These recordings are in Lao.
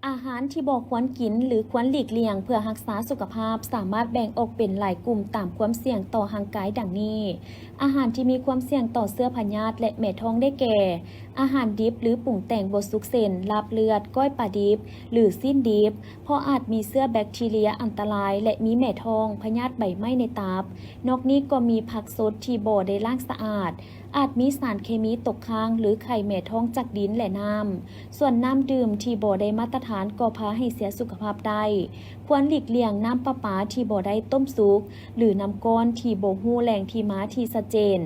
ອາຫານທີ່ບໍ່ຄວນກິນ ຫຼື ຄວນຫຼີກລ່ຽງເພື່ອຮັກສາສຸຂະພາບ ສາມາດແບ່ງອອກເປັນຫຼາຍກຸ່ມຕາມຄວາມສ່ຽງຕໍ່ຮ່າງກາຍດັ່ງນີ້: ອາຫານທີ່ມີຄວາມສ່ຽງຕໍ່ເຊື້ອພະຍາດ ແລະ ແມ່ທ້ອງ ໄດ້ແກ່ ອາຫານດິບ ຫຼື ປຸງແຕ່ງບໍ່ສຸກ ເຊັ່ນ ລາບເລືອດ, ກ້ອຍປາດິບ ຫຼື ຊີ້ນດິບ, ເພາະອາດມີເຊື້ອແບັກທີເຣຍອັນຕະລາຍ ແລະ ມີແມ່ທ້ອງ, ພະຍາດໃບໄມ້ໃນຕັບ. ນອກນີ້ກໍມີຜັກສົດທີ່ບໍ່ໄດ້ລ້າງສະອາດ, ອາດມີສານເຄມີຕົກຄ້າງ ຫຼື ໄຂ່ແມ່ທ້ອງຈາກດິນ ແລະ ນ້ຳ. ສ່ວນນ້ຳດື່ມທີ່ບໍ່ໄດ້ມາດຕະຖານກໍພາໃຫ້ເສຍສຸຂະພາບໄດ້. ຄວນຫຼີກລ່ຽງນ້ຳປະປາທີ່ບໍ່ໄດ້ຕົ້ມສຸກ ຫຼື ນ້ຳກ້ອນທີ່ບໍ່ຮູ້ແຫຼ່ງທີ່ມາທີ່ຊັດເຈນ.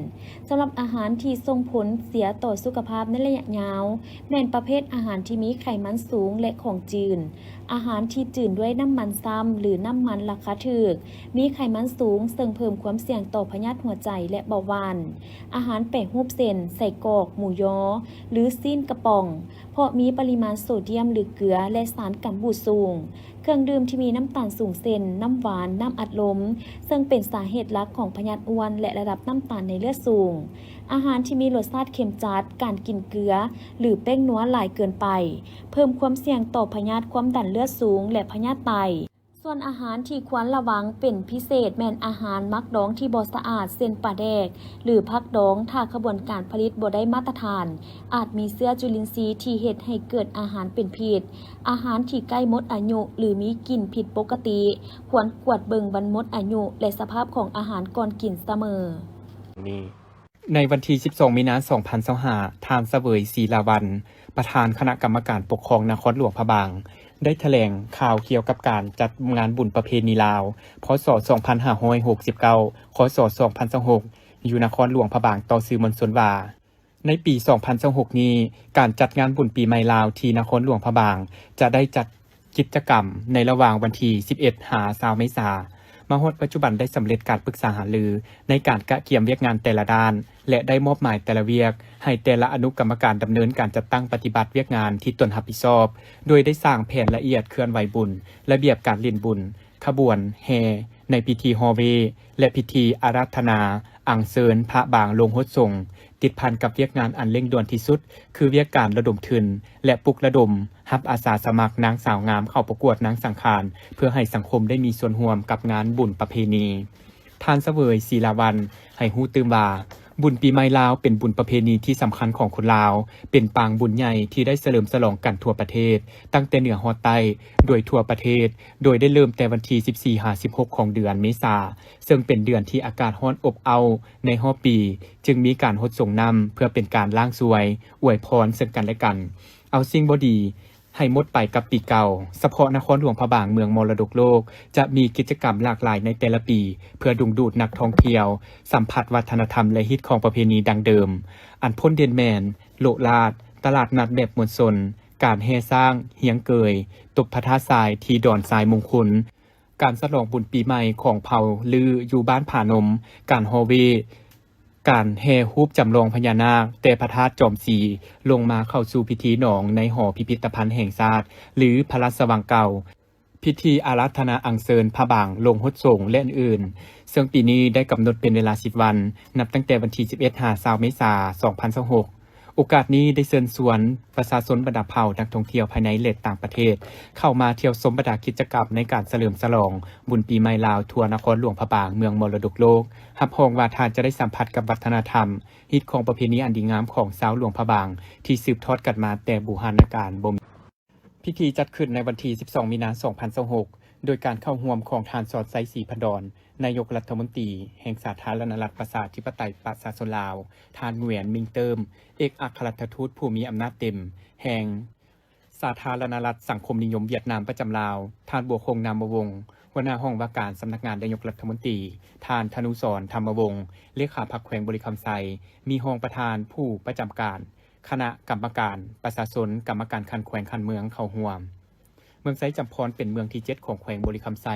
ສຳລັບອາຫານທີ່ສົ່ງຜົນເສຍຕໍ່ສຸຂະພາບໃນໄລຍະຍາວ ແມ່ນປະເພດອາຫານທີ່ມີໄຂມັນສູງ ແລະ ຂອງຈືນ, ອາຫານທີ່ຈືນດ້ວຍນ້ຳມັນຊ້ຳ ຫຼື ນ້ຳມັນລາຄາຖືກ, ມີໄຂມັນສູງ ເຊິ່ງເພີ່ມຄວາມສ່ຽງຕໍ່ພະຍາດຫົວໃຈ ແລະ ເບົາຫວານ, ອາຫານແປຮູບ ເຊັ່ນ ໄສ້ກອກ, ໝູຢໍ ຫຼື ຊີ້ນກະປ໋ອງ ເພາະມີປະລິມານໂຊດຽມ ຫຼື ເກືອ ແລະ ສານກຳບູດສູງ, ເຄື່ອງດື່ມທີ່ມີນ້ຳຕານສູງ ເຊັ່ນ ນ້ຳຫວານ, ນ້ຳອັດລົມ ເຊິ່ງເປັນສາເຫດຫຼັກຂອງພະຍາດອ້ວນ ແລະ ລະດັບນ້ຳຕານໃນເລືອດສູງ, ອາຫານທີ່ມີລົດຊາດເຄັມຈັດ, ການກິນເກືອ ຫຼື ແປ້ງນົວຫຼາຍເກີນໄປ ເພີ່ມຄວາມສ່ຽງຕໍ່ພະຍາດຄວາມດັນເລືອດສູງ ແລະ ພະຍາດໄຕ. ສ່ວນອາຫານທີ່ຄວນລະວັງເປັນພິເສດ ແມ່ນອາຫານໝັກດອງທີ່ບໍ່ສະອາດ ເຊັ່ນ ປາແດກ ຫຼື ຜັກດອງ, ຖ້າຂະບວນການຜະລິດບໍ່ໄດ້ມາດຕະຖານ, ອາດມີເຊື້ອຈຸລິນຊີທີ່ເຮັດໃຫ້ເກີດອາຫານເປັນພິດ. ອາຫານທີ່ໃກ້ໝົດອາຍຸ ຫຼື ມີກິ່ນຜິດປົກກະຕິ ຄວນກວດເບິ່ງວັນໝົດອາຍຸ ແລະ ສະພາບຂອງອາຫານກ່ອນກິນສະເໝີ. ໃນວັນທີສິບສອງ ມີນາ ສອງພັນຊາວຫ້າ, ທ່ານ ສະເຫວີຍ ສີລາວັນ ປະທານຄະນະກຳມະການປົກຄອງນະຄອນຫຼວງພະບາງ ໄດ້ຖະແຫຼງຂ່າວກ່ຽວກັບການຈັດງານບຸນປະເພນີລາວ ພ.ສ. ສອງພັນຫ້າຮ້ອຍຫົກສິບເກົ້າ ຄ.ສ. ສອງພັນຊາວຫົກ ຢູ່ນະຄອນຫຼວງພະບາງ ຕໍ່ສື່ມວນຊົນວ່າ ໃນປີສອງພັນຊາວຫົກນີ້, ການຈັດງານບຸນປີໃໝ່ລາວທີ່ນະຄອນຫຼວງພະບາງ ຈະໄດ້ຈັດ ກິດຈະກຳໃນລະຫວ່າງວັນທີສິບເອັດ ຫາ ຊາວ ເມສາ. ມາຮອດປັດຈຸບັນໄດ້ສຳເລັດການປຶກສາຫາລືໃນການກະກຽມວຽກງານແຕ່ລະດ້ານ ແລະ ໄດ້ມອບໝາຍແຕ່ລະວຽກໃຫ້ແຕ່ລະອະນຸກຳມະການດຳເນີນການຈັດຕັ້ງປະຕິບັດວຽກງານທີ່ຕົນຮັບຜິດຊອບ, ໂດຍໄດ້ສ້າງແຜນລະອຽດເຄື່ອນໄຫວບຸນ, ລະບຽບການຫຼິ້ນບຸນ, ຂະບວນແຫ່ໃນພິທີຫໍ່ເວ ແລະ ພິທີອາລາທະນາອັນເຊີນພະບາງລົງຫົດສົງ, ຕິດພັນກັບວຽກງານອັນເລັ່ງດ່ວນທີ່ສຸດ ຄືວຽກການລະດົມທຶນ ແລະ ປຸກລະດົມຮັບອາສາສະໝັກນາງສາວງາມເຂົ້າປະກວດນາງສັງຂານ ເພື່ອໃຫ້ສັງຄົມໄດ້ມີສ່ວນຮ່ວມກັບງານບຸນປະເພນີ. ທ່ານ ສະເຫວີຍ ສີລາວັນ ໃຫ້ຮູ້ຕື່ມວ່າ, ບຸນປີໃໝ່ລາວເປັນບຸນປະເພນີທີ່ສຳຄັນຂອງຄົນລາວ, ເປັນປາງບຸນໃຫຍ່ທີ່ໄດ້ສະເຫຼີມສະຫຼອງກັນທົ່ວປະເທດ, ຕັ້ງແຕ່ເໜືອຮອດໃຕ້, ໂດຍທົ່ວປະເທດ, ໂດຍໄດ້ເລີ່ມແຕ່ວັນທີສິບສີ່ ຫາ ສິບຫົກ ຂອງເດືອນເມສາ, ເຊິ່ງເປັນເດືອນທີ່ອາກາດຮ້ອນອົບເອົ້າໃນຮອບປີ, ຈຶ່ງມີການຫົດສົງນ້ຳເພື່ອເປັນການລ້າງຊວຍ, ອວຍພອນເຊິ່ງກັນແລະກັນ, ເອົາສິ່ງບໍ່ດີໃຫ້ໝົດໄປກັບປີເກົ່າ. ສະເພາະນະຄອນຫຼວງພະບາງ ເມືອງມໍລະດົກໂລກ ຈະມີກິດຈະກຳຫຼາກຫຼາຍໃນແຕ່ລະປີ ເພື່ອດຶງດູດນັກທ່ອງທ່ຽວ, ສຳຜັດວັດທະນະທຳ ແລະ ຮີດຄອງປະເພນີດັ້ງເດີມ, ອັນພົ້ນເດັ່ນແມ່ນ ໂລະລາດ, ຕະຫຼາດນັດແບບມວນຊົນ, ການແຫ່ຊ້າງ, ຮຽງເກີຍ, ຕົບພະທາດຊາຍທີ່ດອນຊາຍມຸງຄຸນ, ການສະຫຼອງບຸນປີໃໝ່ຂອງເຜົ່າລືຢູ່ບ້ານຜານົມ, ການຫໍ່ເວ, ການແຫ່ຮູບຈຳລອງພະຍານາກແຕ່ພະທາດຈອມສີລົງມາເຂົ້າສູ່ພິທີໜອງໃນຫໍພິພິທະພັນແຫ່ງຊາດ ຫຼື ພະລາຊະວັງເກົ່າ, ພິທີອາລາທະນາອັນເຊີນພະບາງລົງຫົດສົງ ແລະ ອື່ນໆ, ເຊິ່ງປີນີ້ໄດ້ກຳນົດເປັນເວລາສິບວັນ, ນັບຕັ້ງແຕ່ວັນທີສິບເອັດ ຫາ ຊາວ ເມສາ ສອງພັນຊາວຫົກ. ໂອກາດນີ້ໄດ້ເຊີນຊວນປະຊາຊົນບັນດາເຜົ່າ, ນັກທ່ອງທ່ຽວພາຍໃນ ແລະ ຕ່າງປະເທດ ເຂົ້າມາທ່ຽວຊົມບັນດາກິດຈະກຳໃນການສະເຫຼີມສະຫຼອງບຸນປີໃໝ່ລາວທົ່ວນະຄອນຫຼວງພະບາງ ເມືອງມໍລະດົກໂລກ, ຮັບຮອງວ່າທ່ານຈະໄດ້ສຳຜັດກັບວັດທະນະທຳ, ຮີດຄອງປະເພນີອັນດີງາມຂອງຊາວຫຼວງພະບາງ ທີ່ສືບທອດກັນມາແຕ່ບູຮານນະການບໍ່ມີ. ພິທີຈັດຂຶ້ນໃນວັນທີສິບສອງ ມີນາ ສອງພັນຊາວຫົກ ໂດຍການເຂົ້າຮ່ວມຂອງທ່ານ ສອນໄຊ ສີພັນດອນ ນາຍົກລັດຖະມົນຕີແຫ່ງສາທາລະນະລັດປະຊາທິປະໄຕປະຊາຊົນລາວ, ທ່ານ ຫງວຽນ ມິງເຕີມ ເອກອັກຄະລັດຖະທູດຜູ້ມີອຳນາດເຕັມແຫ່ງສາທາລະນະລັດສັງຄົມນິຍົມຫວຽດນາມປະຈຳລາວ, ທ່ານ ບົວຄົງ ນາມມະວົງ ຫົວໜ້າຫ້ອງວ່າການສຳນັກງານນາຍົກລັດຖະມົນຕີ, ທ່ານ ທະນູສອນ ທຳມະວົງ ເລຂາພັກແຂວງບໍລິຄຳໄຊ, ມີຮອງປະທານຜູ້ປະຈຳການ ຄະນະກຳມະການປະຊາຊົນ, ກຳມະການຂັ້ນແຂວງຂັ້ນເມືອງເຂົ້າຮ່ວມ. ເມືອງໄຊຈຳພອນເປັນເມືອງທີເຈັດຂອງແຂວງບໍລິຄຳໄຊ,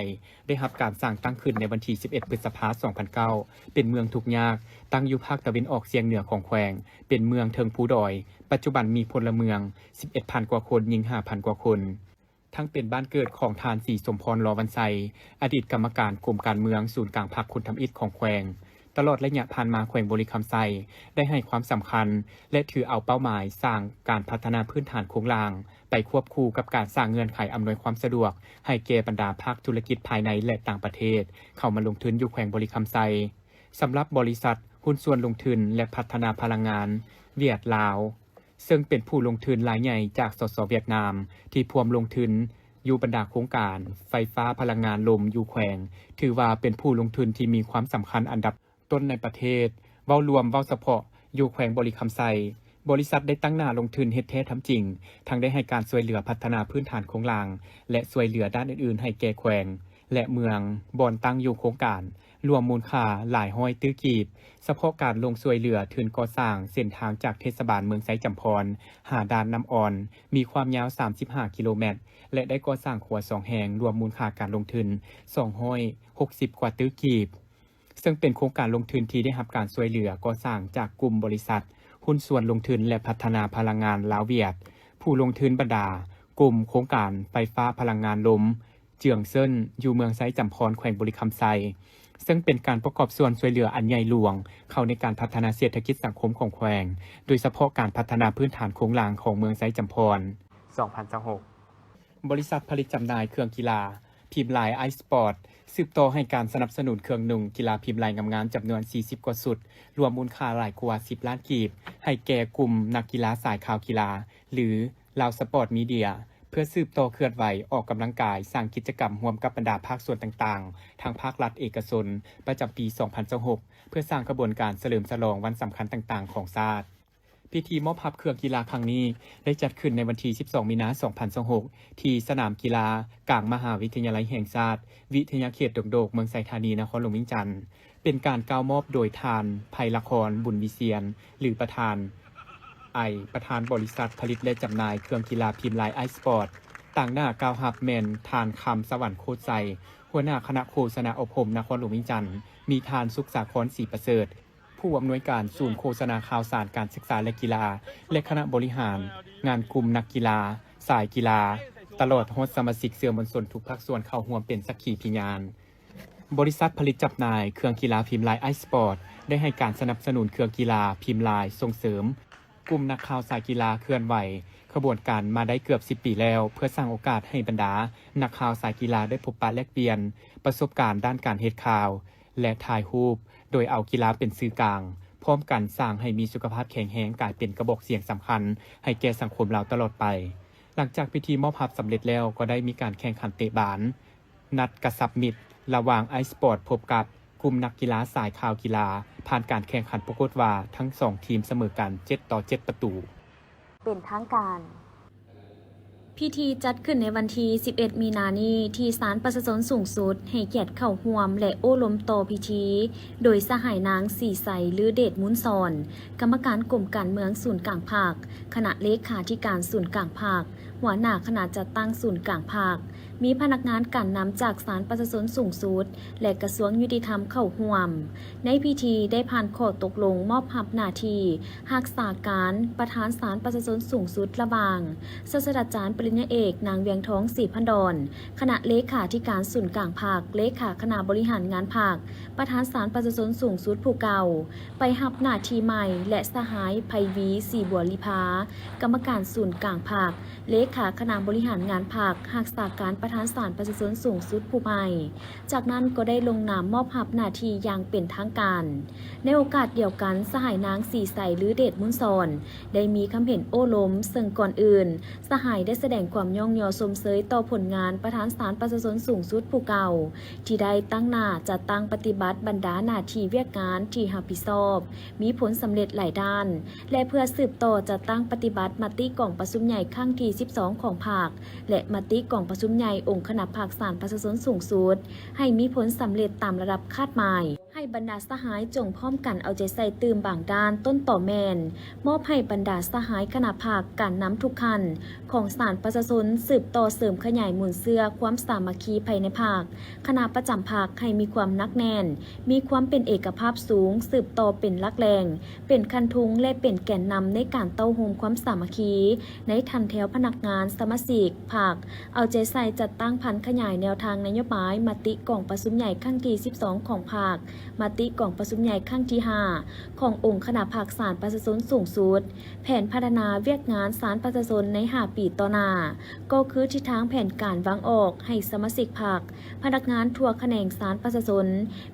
ໄດ້ຮັບການສ້າງຕັ້ງຂຶ້ນໃນວັນທີສິບເອັດ ພຶດສະພາ ສອງພັນເກົ້າ, ເປັນເມືອງທຸກຍາກ, ຕັ້ງຢູ່ພາກຕາເວັນອອກສ່ຽງເໜືອຂອງແຂວງ, ເປັນເມືອງເທິງພູດອຍ, ປັດຈຸບັນມີພົນລະເມືອງສິບເອັດພັນກວ່າຄົນ, ຍິງຫ້າພັນກວ່າຄົນ. ທັງເປັນບ້ານເກີດຂອງທ່ານ ສີສົມພອນ ລໍວັນໄຊ, ອະດີດກຳມະການກົມການເມືອງສູນກາງພັກຄຸນທຳອິດຂອງແຂວງ, ຕະຫຼອດໄລຍະຜ່ານມາ ແຂວງບໍລິຄຳໄຊໄດ້ໃຫ້ຄວາມສຳຄັນ ແລະ ຖືເອົາເປົ້າໝາຍສ້າງການພັດທະນາພື້ນຖານໂຄງລ່າງ ໄປຄວບຄູ່ກັບການສ້າງເງື່ອນໄຂອຳນວຍຄວາມສະດວກໃຫ້ແກ່ບັນດາພາກທຸລະກິດພາຍໃນ ແລະ ຕ່າງປະເທດ ເຂົ້າມາລົງທຶນຢູ່ແຂວງບໍລິຄຳໄຊ. ສຳລັບບໍລິສັດຫຸ້ນສ່ວນລົງທຶນ ແລະ ພັດທະນາພະລັງງານຫວຽດລາວ ເຊິ່ງເປັນຜູ້ລົງທຶນລາຍໃຫຍ່ຈາກ ສສ ຫວຽດນາມ ທີ່ພວມລົງທຶນຢູ່ບັນດາໂຄງການໄຟຟ້າພະລັງງານລົມຢູ່ແຂວງ, ຖືວ່າເປັນຜູ້ລົງທຶນທີ່ມີຄວາມສຳຄັນອັນດັບ ຕົ້ນໃນປະເທດ. ເວົ້າລວມ, ເວົ້າສະເພາະຢູ່ແຂວງບໍລິຄຳໄຊ, ບໍລິສັດໄດ້ຕັ້ງໜ້າລົງທຶນເຮັດແທ້ທຳຈິງ, ທັງໄດ້ໃຫ້ການຊ່ວຍເຫຼືອພັດທະນາພື້ນຖານໂຄງລ່າງ ແລະ ຊ່ວຍເຫຼືອດ້ານອື່ນໆໃຫ້ແກ່ແຂວງ ແລະ ເມືອງ ບ່ອນຕັ້ງຢູ່ໂຄງການ, ລວມມູນຄ່າຫຼາຍຮ້ອຍຕື້ກີບ. ສະເພາະການລົງຊ່ວຍເຫຼືອທຶນກໍ່ສ້າງເສັ້ນທາງຈາກເທດສະບານເມືອງໄຊຈຳພອນ ຫາດ່ານນ້ຳອ່ອນ ມີຄວາມຍາວສາມສິບຫ້າກິໂລແມັດ ແລະ ໄດ້ກໍ່ສ້າງຂົວສອງແຫ່ງ, ລວມມູນຄ່າການລົງທຶນສອງຮ້ອຍຫົກສິບກວ່າຕື້ກີບ. ເຊິ່ງເປັນໂຄງການລົງທຶນທີ່ໄດ້ຮັບການຊ່ວຍເຫຼືອກໍ່ສ້າງຈາກກຸ່ມບໍລິສັດຫຸ້ນສ່ວນລົງທຶນ ແລະ ພັດທະນາພະລັງງານລາວຫວຽດ, ຜູ້ລົງທຶນບັນດາກຸ່ມໂຄງການໄຟຟ້າພະລັງງານລົມເຈືອງເຊິນ ຢູ່ເມືອງໄຊຈຳພອນ ແຂວງບໍລິຄຳໄຊ, ເຊິ່ງເປັນການປະກອບສ່ວນຊ່ວຍເຫຼືອອັນໃຫຍ່ຫຼວງເຂົ້າໃນການພັດທະນາເສດຖະກິດສັງຄົມຂອງແຂວງ, ໂດຍສະເພາະການພັດທະນາພື້ນຖານໂຄງລ່າງຂອງເມືອງໄຊຈຳພອນ. ສອງພັນຊາວຫົກ ບໍລິສັດຜະລິດຈຳໜ່າຍເຄື່ອງກິລາ ພິມລາຍໄອສະປອດ ສືບຕໍ່ໃຫ້ການສະໜັບສະໜູນເຄື່ອງນຸ່ງກິລາພິມລາຍງາມໆ ຈຳນວນສີ່ສິບກວ່າຊຸດ, ລວມມູນຄ່າຫຼາຍກວ່າສິບລ້ານກີບ ໃຫ້ແກ່ກຸ່ມນັກກິລາສາຍຂ່າວກິລາ ຫຼື ລາວສະປອດມີເດຍ ເພື່ອສືບຕໍ່ເຄື່ອນໄຫວອອກກຳລັງກາຍ, ສ້າງກິດຈະກຳຮ່ວມກັບບັນດາພາກສ່ວນຕ່າງໆ ທັງພາກລັດ, ເອກະຊົນ ປະຈຳປີສອງພັນຊາວຫົກ ເພື່ອສ້າງຂະບວນການສະເຫຼີມສະຫຼອງວັນສຳຄັນຕ່າງໆຂອງຊາດ. ພິທີມອບຮັບເຄື່ອງກິລາຄັ້ງນີ້ ໄດ້ຈັດຂຶ້ນໃນວັນທີສິບສອງ ມີນາ ສອງພັນຊາວຫົກ ທີ່ສະໜາມກິລາກາງມະຫາວິທະຍາໄລແຫ່ງຊາດ ວິທະຍາເຂດດົງໂດກ ເມືອງໄຊທານີ ນະຄອນຫຼວງວຽງຈັນ, ເປັນການກ່າວມອບໂດຍທ່ານ ໄພລະຄອນ ບຸນວິຊຽນ ຫຼື ປະທານໄອ ປະທານບໍລິສັດຜະລິດ ແລະ ຈຳໜ່າຍເຄື່ອງກິລາພິມລາຍໄອສະປອດ. ຕາງໜ້າກ່າວຮັບແມ່ນທ່ານ ຄຳສະຫວັນ ໂຄດໄຊ ຫົວໜ້າຄະນະໂຄສະນາອົບຮົມນະຄອນຫຼວງວຽງຈັນ, ມີທ່ານ ສຸກສາຄອນ ສີປະເສີດ ຜູ້ອຳນວຍການສູນໂຄສະນາຂ່າວສານການສຶກສາ ແລະ ກິລາ ແລະ ຄະນະບໍລິຫານງານກຸ່ມນັກກິລາ, ສາຍກິລາ, ຕະຫຼອດຮອດສະມາຊິກສື່ມວນຊົນທຸກພາກສ່ວນເຂົ້າຮ່ວມເປັນສັກຂີພິຍານ. ບໍລິສັດຜະລິດຈຳໜ່າຍເຄື່ອງກິລາພິມລາຍໄອສະປອດ ໄດ້ໃຫ້ການສະໜັບສະໜູນເຄື່ອງກິລາພິມລາຍສົ່ງເສີມ ກຸ່ມນັກຂ່າວສາຍກິລາເຄື່ອນໄຫວຂະບວນການມາໄດ້ເກືອບສິບປີແລ້ວ, ເພື່ອສ້າງໂອກາດໃຫ້ບັນດານັກຂ່າວສາຍກິລາໄດ້ພົບປະແລກປ່ຽນປະສົບການດ້ານການເຮັດຂ່າວ ແລະ ຖ່າຍຮູບ, ໂດຍເອົາກິລາເປັນສື່ກາງ, ພ້ອມກັນສ້າງໃຫ້ມີສຸຂະພາບແຂງແຮງ, ກາຍເປັນກະບອກສຽງສຳຄັນໃຫ້ແກ່ສັງຄົມລາວຕະຫຼອດໄປ. ຫຼັງຈາກພິທີມອບຮັບສຳເລັດແລ້ວ, ກໍໄດ້ມີການແຂ່ງຂັນເຕະບານ ນັດກະຊັບມິດ ລະຫວ່າງໄອສະປອດພົບກັບກຸ່ມນັກກິລາສາຍຂ່າວກິລາ, ຜ່ານການແຂ່ງຂັນປາກົດວ່າທັງສອງທີມສະເໝີກັນເຈັດຕໍ່ເຈັດປະຕູ. ເປັນທາງການ. ພິທີຈັດຂຶ້ນໃນວັນທີສິບເອັດ ມີນານີ້ ທີ່ສານປະຊາຊົນສູງສຸດ ໃຫ້ກຽດເຂົ້າຮ່ວມ ແລະ ໂອ້ລົມຕໍ່ພິທີ ໂດຍສະຫາຍນາງ ສີໄຊ ລືເດດມູນສອນ ກຳມະການກົມການເມືອງສູນກາງພັກ, ຄະນະເລຂາທິການສູນກາງພັກ, ຫົວໜ້າຄະນະຈັດຕັ້ງສູນກາງພັກ, ມີພະນັກງານການນຳຈາກສານປະຊາຊົນສູງສຸດ ແລະ ກະຊວງຍຸຕິທຳເຂົ້າຮ່ວມ. ໃນພິທີໄດ້ຜ່ານຂໍ້ຕົກລົງມອບຮັບໜ້າທີ່ຮັກສາການປະທານສານປະຊາຊົນສູງສຸດ ລະຫວ່າງ ສາດສະດາຈານປະລິນຍາເອກ ນາງ ວຽງທອງ ສີພັນດອນ ຄະນະເລຂາທິການສູນກາງພັກ, ເລຂາຄະນະບໍລິຫານງານພັກ, ປະທານສານປະຊາຊົນສູງສຸດຜູ້ເກົ່າ ໄປຮັບໜ້າທີ່ໃໝ່ ແລະ ສະຫາຍ ໄພວີ ສີບົວລີພາ ກຳມະການສູນກາງພັກ, ເລຂາຄະນະບໍລິຫານງານພັກ, ຮັກສາການປະທານສານປະຊາຊົນສູງສຸດຜູ້ໃໝ່. ຈາກນັ້ນກໍໄດ້ລົງນາມມອບຮັບໜ້າທີ່ຢ່າງເປັນທາງການ. ໃນໂອກາດດຽວກັນ, ສະຫາຍນາງ ສີໄຊ ລືເດດມູນສອນ ໄດ້ມີຄຳເຫັນໂອ້ລົມ, ເຊິ່ງກ່ອນອື່ນ ສະຫາຍໄດ້ສະແດງຄວາມຍ້ອງຍໍຊົມເຊີຍຕໍ່ຜົນງານປະທານສານປະຊາຊົນສູງສຸດຜູ້ເກົ່າ ທີ່ໄດ້ຕັ້ງໜ້າຈັດຕັ້ງປະຕິບັດບັນດາໜ້າທີ່ວຽກງານທີ່ຮັບຜິດຊອບ ມີຜົນສຳເລັດຫຼາຍດ້ານ ແລະ ເພື່ອສືບຕໍ່ຈັດຕັ້ງປະຕິບັດມະຕິກອງປະຊຸມໃຫຍ່ຄັ້ງທີສິບສອງຂອງພັກ ແລະ ມະຕິກອງປະຊຸມໃຫຍ່ອົງຄະນະພັກສານປະຊາຊົນສູງສຸດ ໃຫ້ມີຜົນສຳເລັດຕາມລະດັບຄາດໝາຍ. ໃຫ້ບັນດາສະຫາຍຈົ່ງພ້ອມກັນເອົາໃຈໃສ່ຕື່ມບາງດ້ານ, ຕົ້ນຕໍແມ່ນ ມອບໃຫ້ບັນດາສະຫາຍຄະນະພັກ, ການນຳທຸກຂັ້ນຂອງສານປະຊາຊົນ ສືບຕໍ່ເສີມຂະຫຍາຍມູນເຊື້ອຄວາມສາມັກຄີພາຍໃນພັກ, ຄະນະປະຈຳພັກໃຫ້ມີຄວາມໜັກແໜ້ນ, ມີຄວາມເປັນເອກະພາບສູງ, ສືບຕໍ່ເປັນຫຼັກແຫຼ່ງ, ເປັນຄັນທຸງ ແລະ ເປັນແກນນຳໃນການເຕົ້າໂຮມຄວາມສາມັກຄີໃນຖັນແຖວພະນັກງານ, ສະມາຊິກພັກ, ເອົາໃຈໃສ່ຈັດຕັ້ງຜັນຂະຫຍາຍແນວທາງນະໂຍບາຍມະຕິກອງປະຊຸມໃຫຍ່ຄັ້ງທີສິບສອງຂອງພັກ ມະຕິກອງປະຊຸມໃຫຍ່ຄັ້ງທີຫ້າ ຂອງອົງຄະນະພັກສານປະຊາຊົນສູງສຸດ, ແຜນພັດທະນາວຽກງານສານປະຊາຊົນໃນຫ້າປີຕໍ່ໜ້າ ກໍຄືທິດທາງແຜນການວາງອອກໃຫ້ສະມາຊິກພັກ, ພະນັກງານທົ່ວຂະແໜງສານປະຊາຊົນ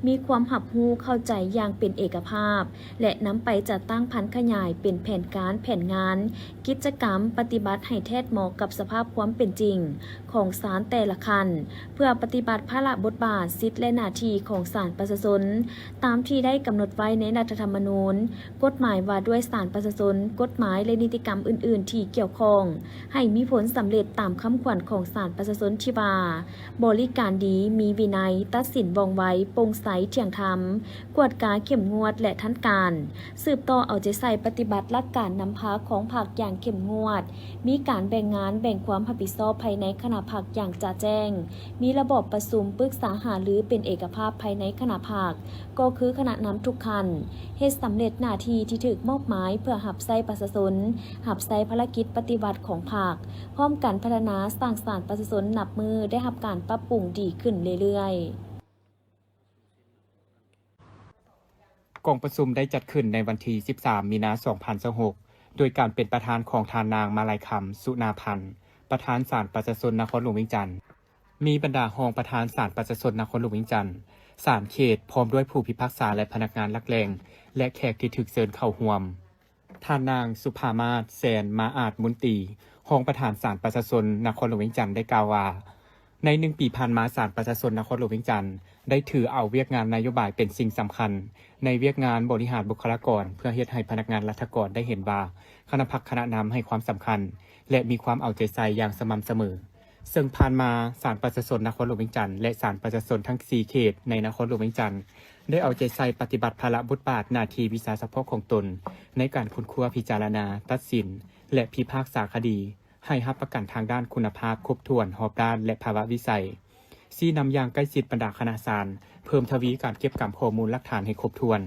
ມີຄວາມຮັບຮູ້ເຂົ້າໃຈຢ່າງເປັນເອກະພາບ ແລະ ນຳໄປຈັດຕັ້ງຜັນຂະຫຍາຍເປັນແຜນການ, ແຜນງານ, ກິດຈະກຳປະຕິບັດໃຫ້ແທດເໝາະກັບສະພາບຄວາມເປັນຈິງຂອງສານແຕ່ລະຂັ້ນ, ເພື່ອປະຕິບັດພາລະບົດບາດ, ສິດ ແລະ ໜ້າທີ່ຂອງສານປະຊາຊົນ ຕາມທີ່ໄດ້ກຳນົດໄວ້ໃນລັດຖະທຳມະນູນ, ກົດໝາຍວ່າດ້ວຍສານປະຊາຊົນ, ກົດໝາຍ ແລະ ນິຕິກຳອື່ນໆທີ່ກ່ຽວຂ້ອງ, ໃຫ້ມີຜົນສຳເລັດຕາມຄຳຂວັນຂອງສານປະຊາຊົນທີ່ວ່າ ບໍລິການດີ, ມີວິໄນ, ຕັດສິນວ່ອງໄວ, ໂປ່ງໃສ, ທ່ຽງທຳ, ກວດກາເຂັ້ມງວດ ແລະ ທັນການ, ສືບຕໍ່ເອົາໃຈໃສ່ປະຕິບັດຫຼັກການນຳພາຂອງພັກຢ່າງເຂັ້ມງວດ, ມີການແບ່ງງານ, ແບ່ງຄວາມຮັບຜິດຊອບພາຍໃນຄະນະພັກຢ່າງຈະແຈ້ງ, ມີລະບອບປະຊຸມ, ປຶກສາຫາລືເປັນເອກະພາບພາຍໃນຄະນະພັກ, ກໍຄືຄະນະນຳທຸກຂັ້ນ ເຮັດສຳເລັດໜ້າທີ່ທີ່ຖືກມອບໝາຍເພື່ອຮັບໃຊ້ປະຊາຊົນ, ຮັບໃຊ້ພາລະກິດປະຕິວັດຂອງພັກ, ພ້ອມກັນພັດທະນາສ້າງສານປະຊາຊົນນັບມື້ໄດ້ຮັບການປັບປຸງດີຂຶ້ນເລື້ອຍໆ. ກອງປະຊຸມໄດ້ຈັດຂຶ້ນໃນວັນທີສິບສາມ ມີນາ ສອງພັນຊາວຫົກ ໂດຍການເປັນປະທານຂອງທ່ານນາງ ມາໄລຄຳ ສຸນາພັນ ປະທານສານປະຊາຊົນນະຄອນຫຼວງວຽງຈັນ. ມີບັນດາຮອງປະທານສານປະຊາຊົນນະຄອນຫຼວງວຽງຈັນ, ສານເຂດ, ພ້ອມດ້ວຍຜູ້ພິພາກສາ ແລະ ພະນັກງານຫຼັກແຫຼ່ງ ແລະ ແຂກທີ່ຖືກເຊີນເຂົ້າຮ່ວມ. ທ່ານນາງ ສຸພາມາດ ແສນມາອາດມຸນຕີ ຮອງປະທານສານປະຊາຊົນນະຄອນຫຼວງວຽງຈັນ ໄດ້ກ່າວວ່າ, ໃນໜຶ່ງປີຜ່ານມາ, ສານປະຊາຊົນນະຄອນຫຼວງວຽງຈັນ ໄດ້ຖືເອົາວຽກງານນະໂຍບາຍເປັນສິ່ງສຳຄັນ ໃນວຽກງານບໍລິຫານບຸກຄະລາກອນ ເພື່ອເຮັດໃຫ້ພະນັກງານລັດຖະກອນໄດ້ເຫັນວ່າ ຄະນະພັກຄະນະນຳໃຫ້ຄວາມສຳຄັນ ແລະ ມີຄວາມເອົາໃຈໃສ່ຢ່າງສະໝ່ຳສະເໝີ. ເຊິ່ງຜ່ານມາ, ສານປະຊາຊົນນະຄອນຫຼວງວຽງຈັນ ແລະ ສານປະຊາຊົນທັງສີ່ເຂດໃນນະຄອນຫຼວງວຽງຈັນ ໄດ້ເອົາໃຈໃສ່ປະຕິບັດພາລະບົດບາດໜ້າທີ່ວິຊາສະເພາະຂອງຕົນ ໃນການຄົ້ນຄວ້າ, ພິຈາລະນາ, ຕັດສິນ ແລະ ພິພາກສາຄະດີ ໃຫ້ຮັບປະກັນທາງດ້ານຄຸນນະພາບຄົບຖ້ວນ, ຮອບດ້ານ ແລະ ພາວະວິໄສ, ຊີ້ນຳຢ່າງໃກ້ຊິດບັນດາຄະນະສານ, ເພີ່ມທະວີການເກັບກຳຂໍ້ມູນຫຼັກຖານໃຫ້ຄົບຖ້ວນ,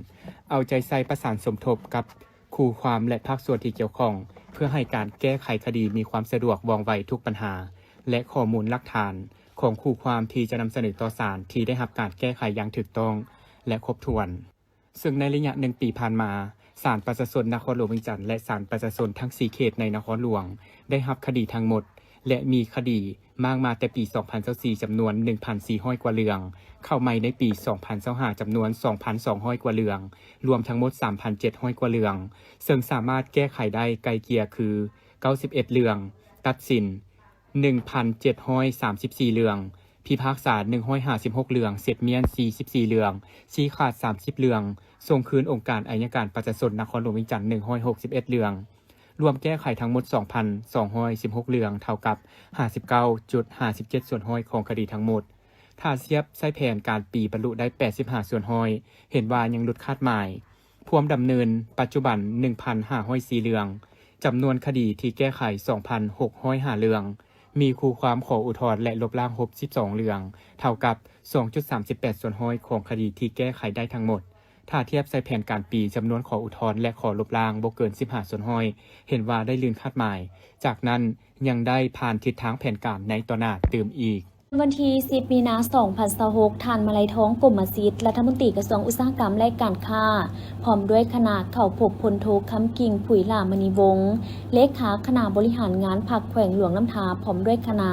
ເອົາໃຈໃສ່ປະສານສົມທົບກັບຄູ່ຄວາມ ແລະ ພາກສ່ວນທີ່ກ່ຽວຂ້ອງ ເພື່ອໃຫ້ການແກ້ໄຂຄະດີມີຄວາມສະດວກ, ວ່ອງໄວທຸກບັນຫາ ແລະ ຂໍ້ມູນຫຼັກຖານຂອງຄູ່ຄວາມທີ່ຈະນຳສະເໜີຕໍ່ສານ ທີ່ໄດ້ຮັບການແກ້ໄຂຢ່າງຖືກຕ້ອງ ແລະ ຄົບຖ້ວນ. ເຊິ່ງໃນໄລຍະໜຶ່ງປີຜ່ານມາ, ສານປະຊາຊົນນະຄອນຫຼວງວຽງຈັນ ແລະ ສານປະຊາຊົນທັງສີ່ເຂດໃນນະຄອນຫຼວງ ໄດ້ຮັບຄະດີທັງໝົດ ແລະ ມີຄະດີມ້າງມາແຕ່ປີສອງພັນຊາວສີ່ ຈຳນວນໜຶ່ງພັນສີ່ຮ້ອຍກວ່າເລື່ອງ, ເຂົ້າໃໝ່ໃນປີສອງພັນຊາວຫ້າ ຈຳນວນສອງພັນສອງຮ້ອຍກວ່າເລື່ອງ, ລວມທັງໝົດສາມພັນເຈັດຮ້ອຍກວ່າເລື່ອງ, ເຊິ່ງສາມາດແກ້ໄຂໄດ້ໄກ່ເກ່ຍຄືເກົ້າສິບເອັດເລື່ອງ, ຕັດສິນ ໜຶ່ງພັນເຈັດຮ້ອຍສາມສິບສີ່ເລື່ອງ, ພິພາກສາໜຶ່ງຮ້ອຍຫ້າສິບຫົກເລື່ອງ, ເສັດມ້ຽນສີ່ສິບສີ່ເລື່ອງ, ຊີ້ຂາດສາມສິບເລື່ອງ, ສົ່ງຄືນອົງການໄອຍະການປະຊາຊົນນະຄອນຫຼວງວຽງຈັນໜຶ່ງຮ້ອຍຫົກສິບເອັດເລື່ອງ, ລວມແກ້ໄຂທັງໝົດສອງພັນສອງຮ້ອຍສິບຫົກເລື່ອງ, ເທົ່າກັບຫ້າສິບເກົ້າຈຸດຫ້າສິບເຈັດສ່ວນຮ້ອຍຂອງຄະດີທັງໝົດ. ຖ້າທຽບໃສ່ແຜນການປີ ບັນລຸໄດ້ແປດສິບຫ້າສ່ວນຮ້ອຍ, ເຫັນວ່າຍັງຫຼຸດຄາດໝາຍ. ພວມດຳເນີນປັດຈຸບັນໜຶ່ງພັນຫ້າຮ້ອຍສີ່ເລື່ອງ, ຈຳນວນຄະດີທີ່ແກ້ໄຂສອງພັນຫົກຮ້ອຍຫ້າເລື່ອງ, ມີຄູ່ຄວາມຂໍອຸທອນ ແລະ ລົບລ້າງຫົກສິບສອງເລື່ອງ, ເທົ່າກັບສອງຈຸດສາມສິບແປດສ່ວນຮ້ອຍຂອງຄະດີທີ່ແກ້ໄຂໄດ້ທັງໝົດ. ຖ້າທຽບໃສ່ແຜນການປີ, ຈຳນວນຂໍອຸທອນ ແລະ ຂໍລົບລ້າງບໍ່ເກີນສິບຫ້າສ່ວນຮ້ອຍ, ເຫັນວ່າໄດ້ລື່ນຄາດໝາຍ. ຈາກນັ້ນ, ຍັງໄດ້ຜ່ານທິດທາງແຜນການໃນຕໍ່ໜ້າຕື່ມອີກ. ວັນທີສິບ ມີນາ ສອງພັນຊາວຫົກ, ທ່ານ ມະໄລທອງ ກົມມະສິດ, ລັດຖະມົນຕີກະຊວງອຸດສາຫະກຳ ແລະ ການຄ້າ ພ້ອມດ້ວຍຄະນະ ເຂົ້າພົບ ພົນໂທ ຄຳກິ່ງ ຜຸຍຫຼ້າມະນີວົງ, ເລຂາຄະນະບໍລິຫານງານພັກແຂວງຫຼວງນ້ຳທາ ພ້ອມດ້ວຍຄະນະ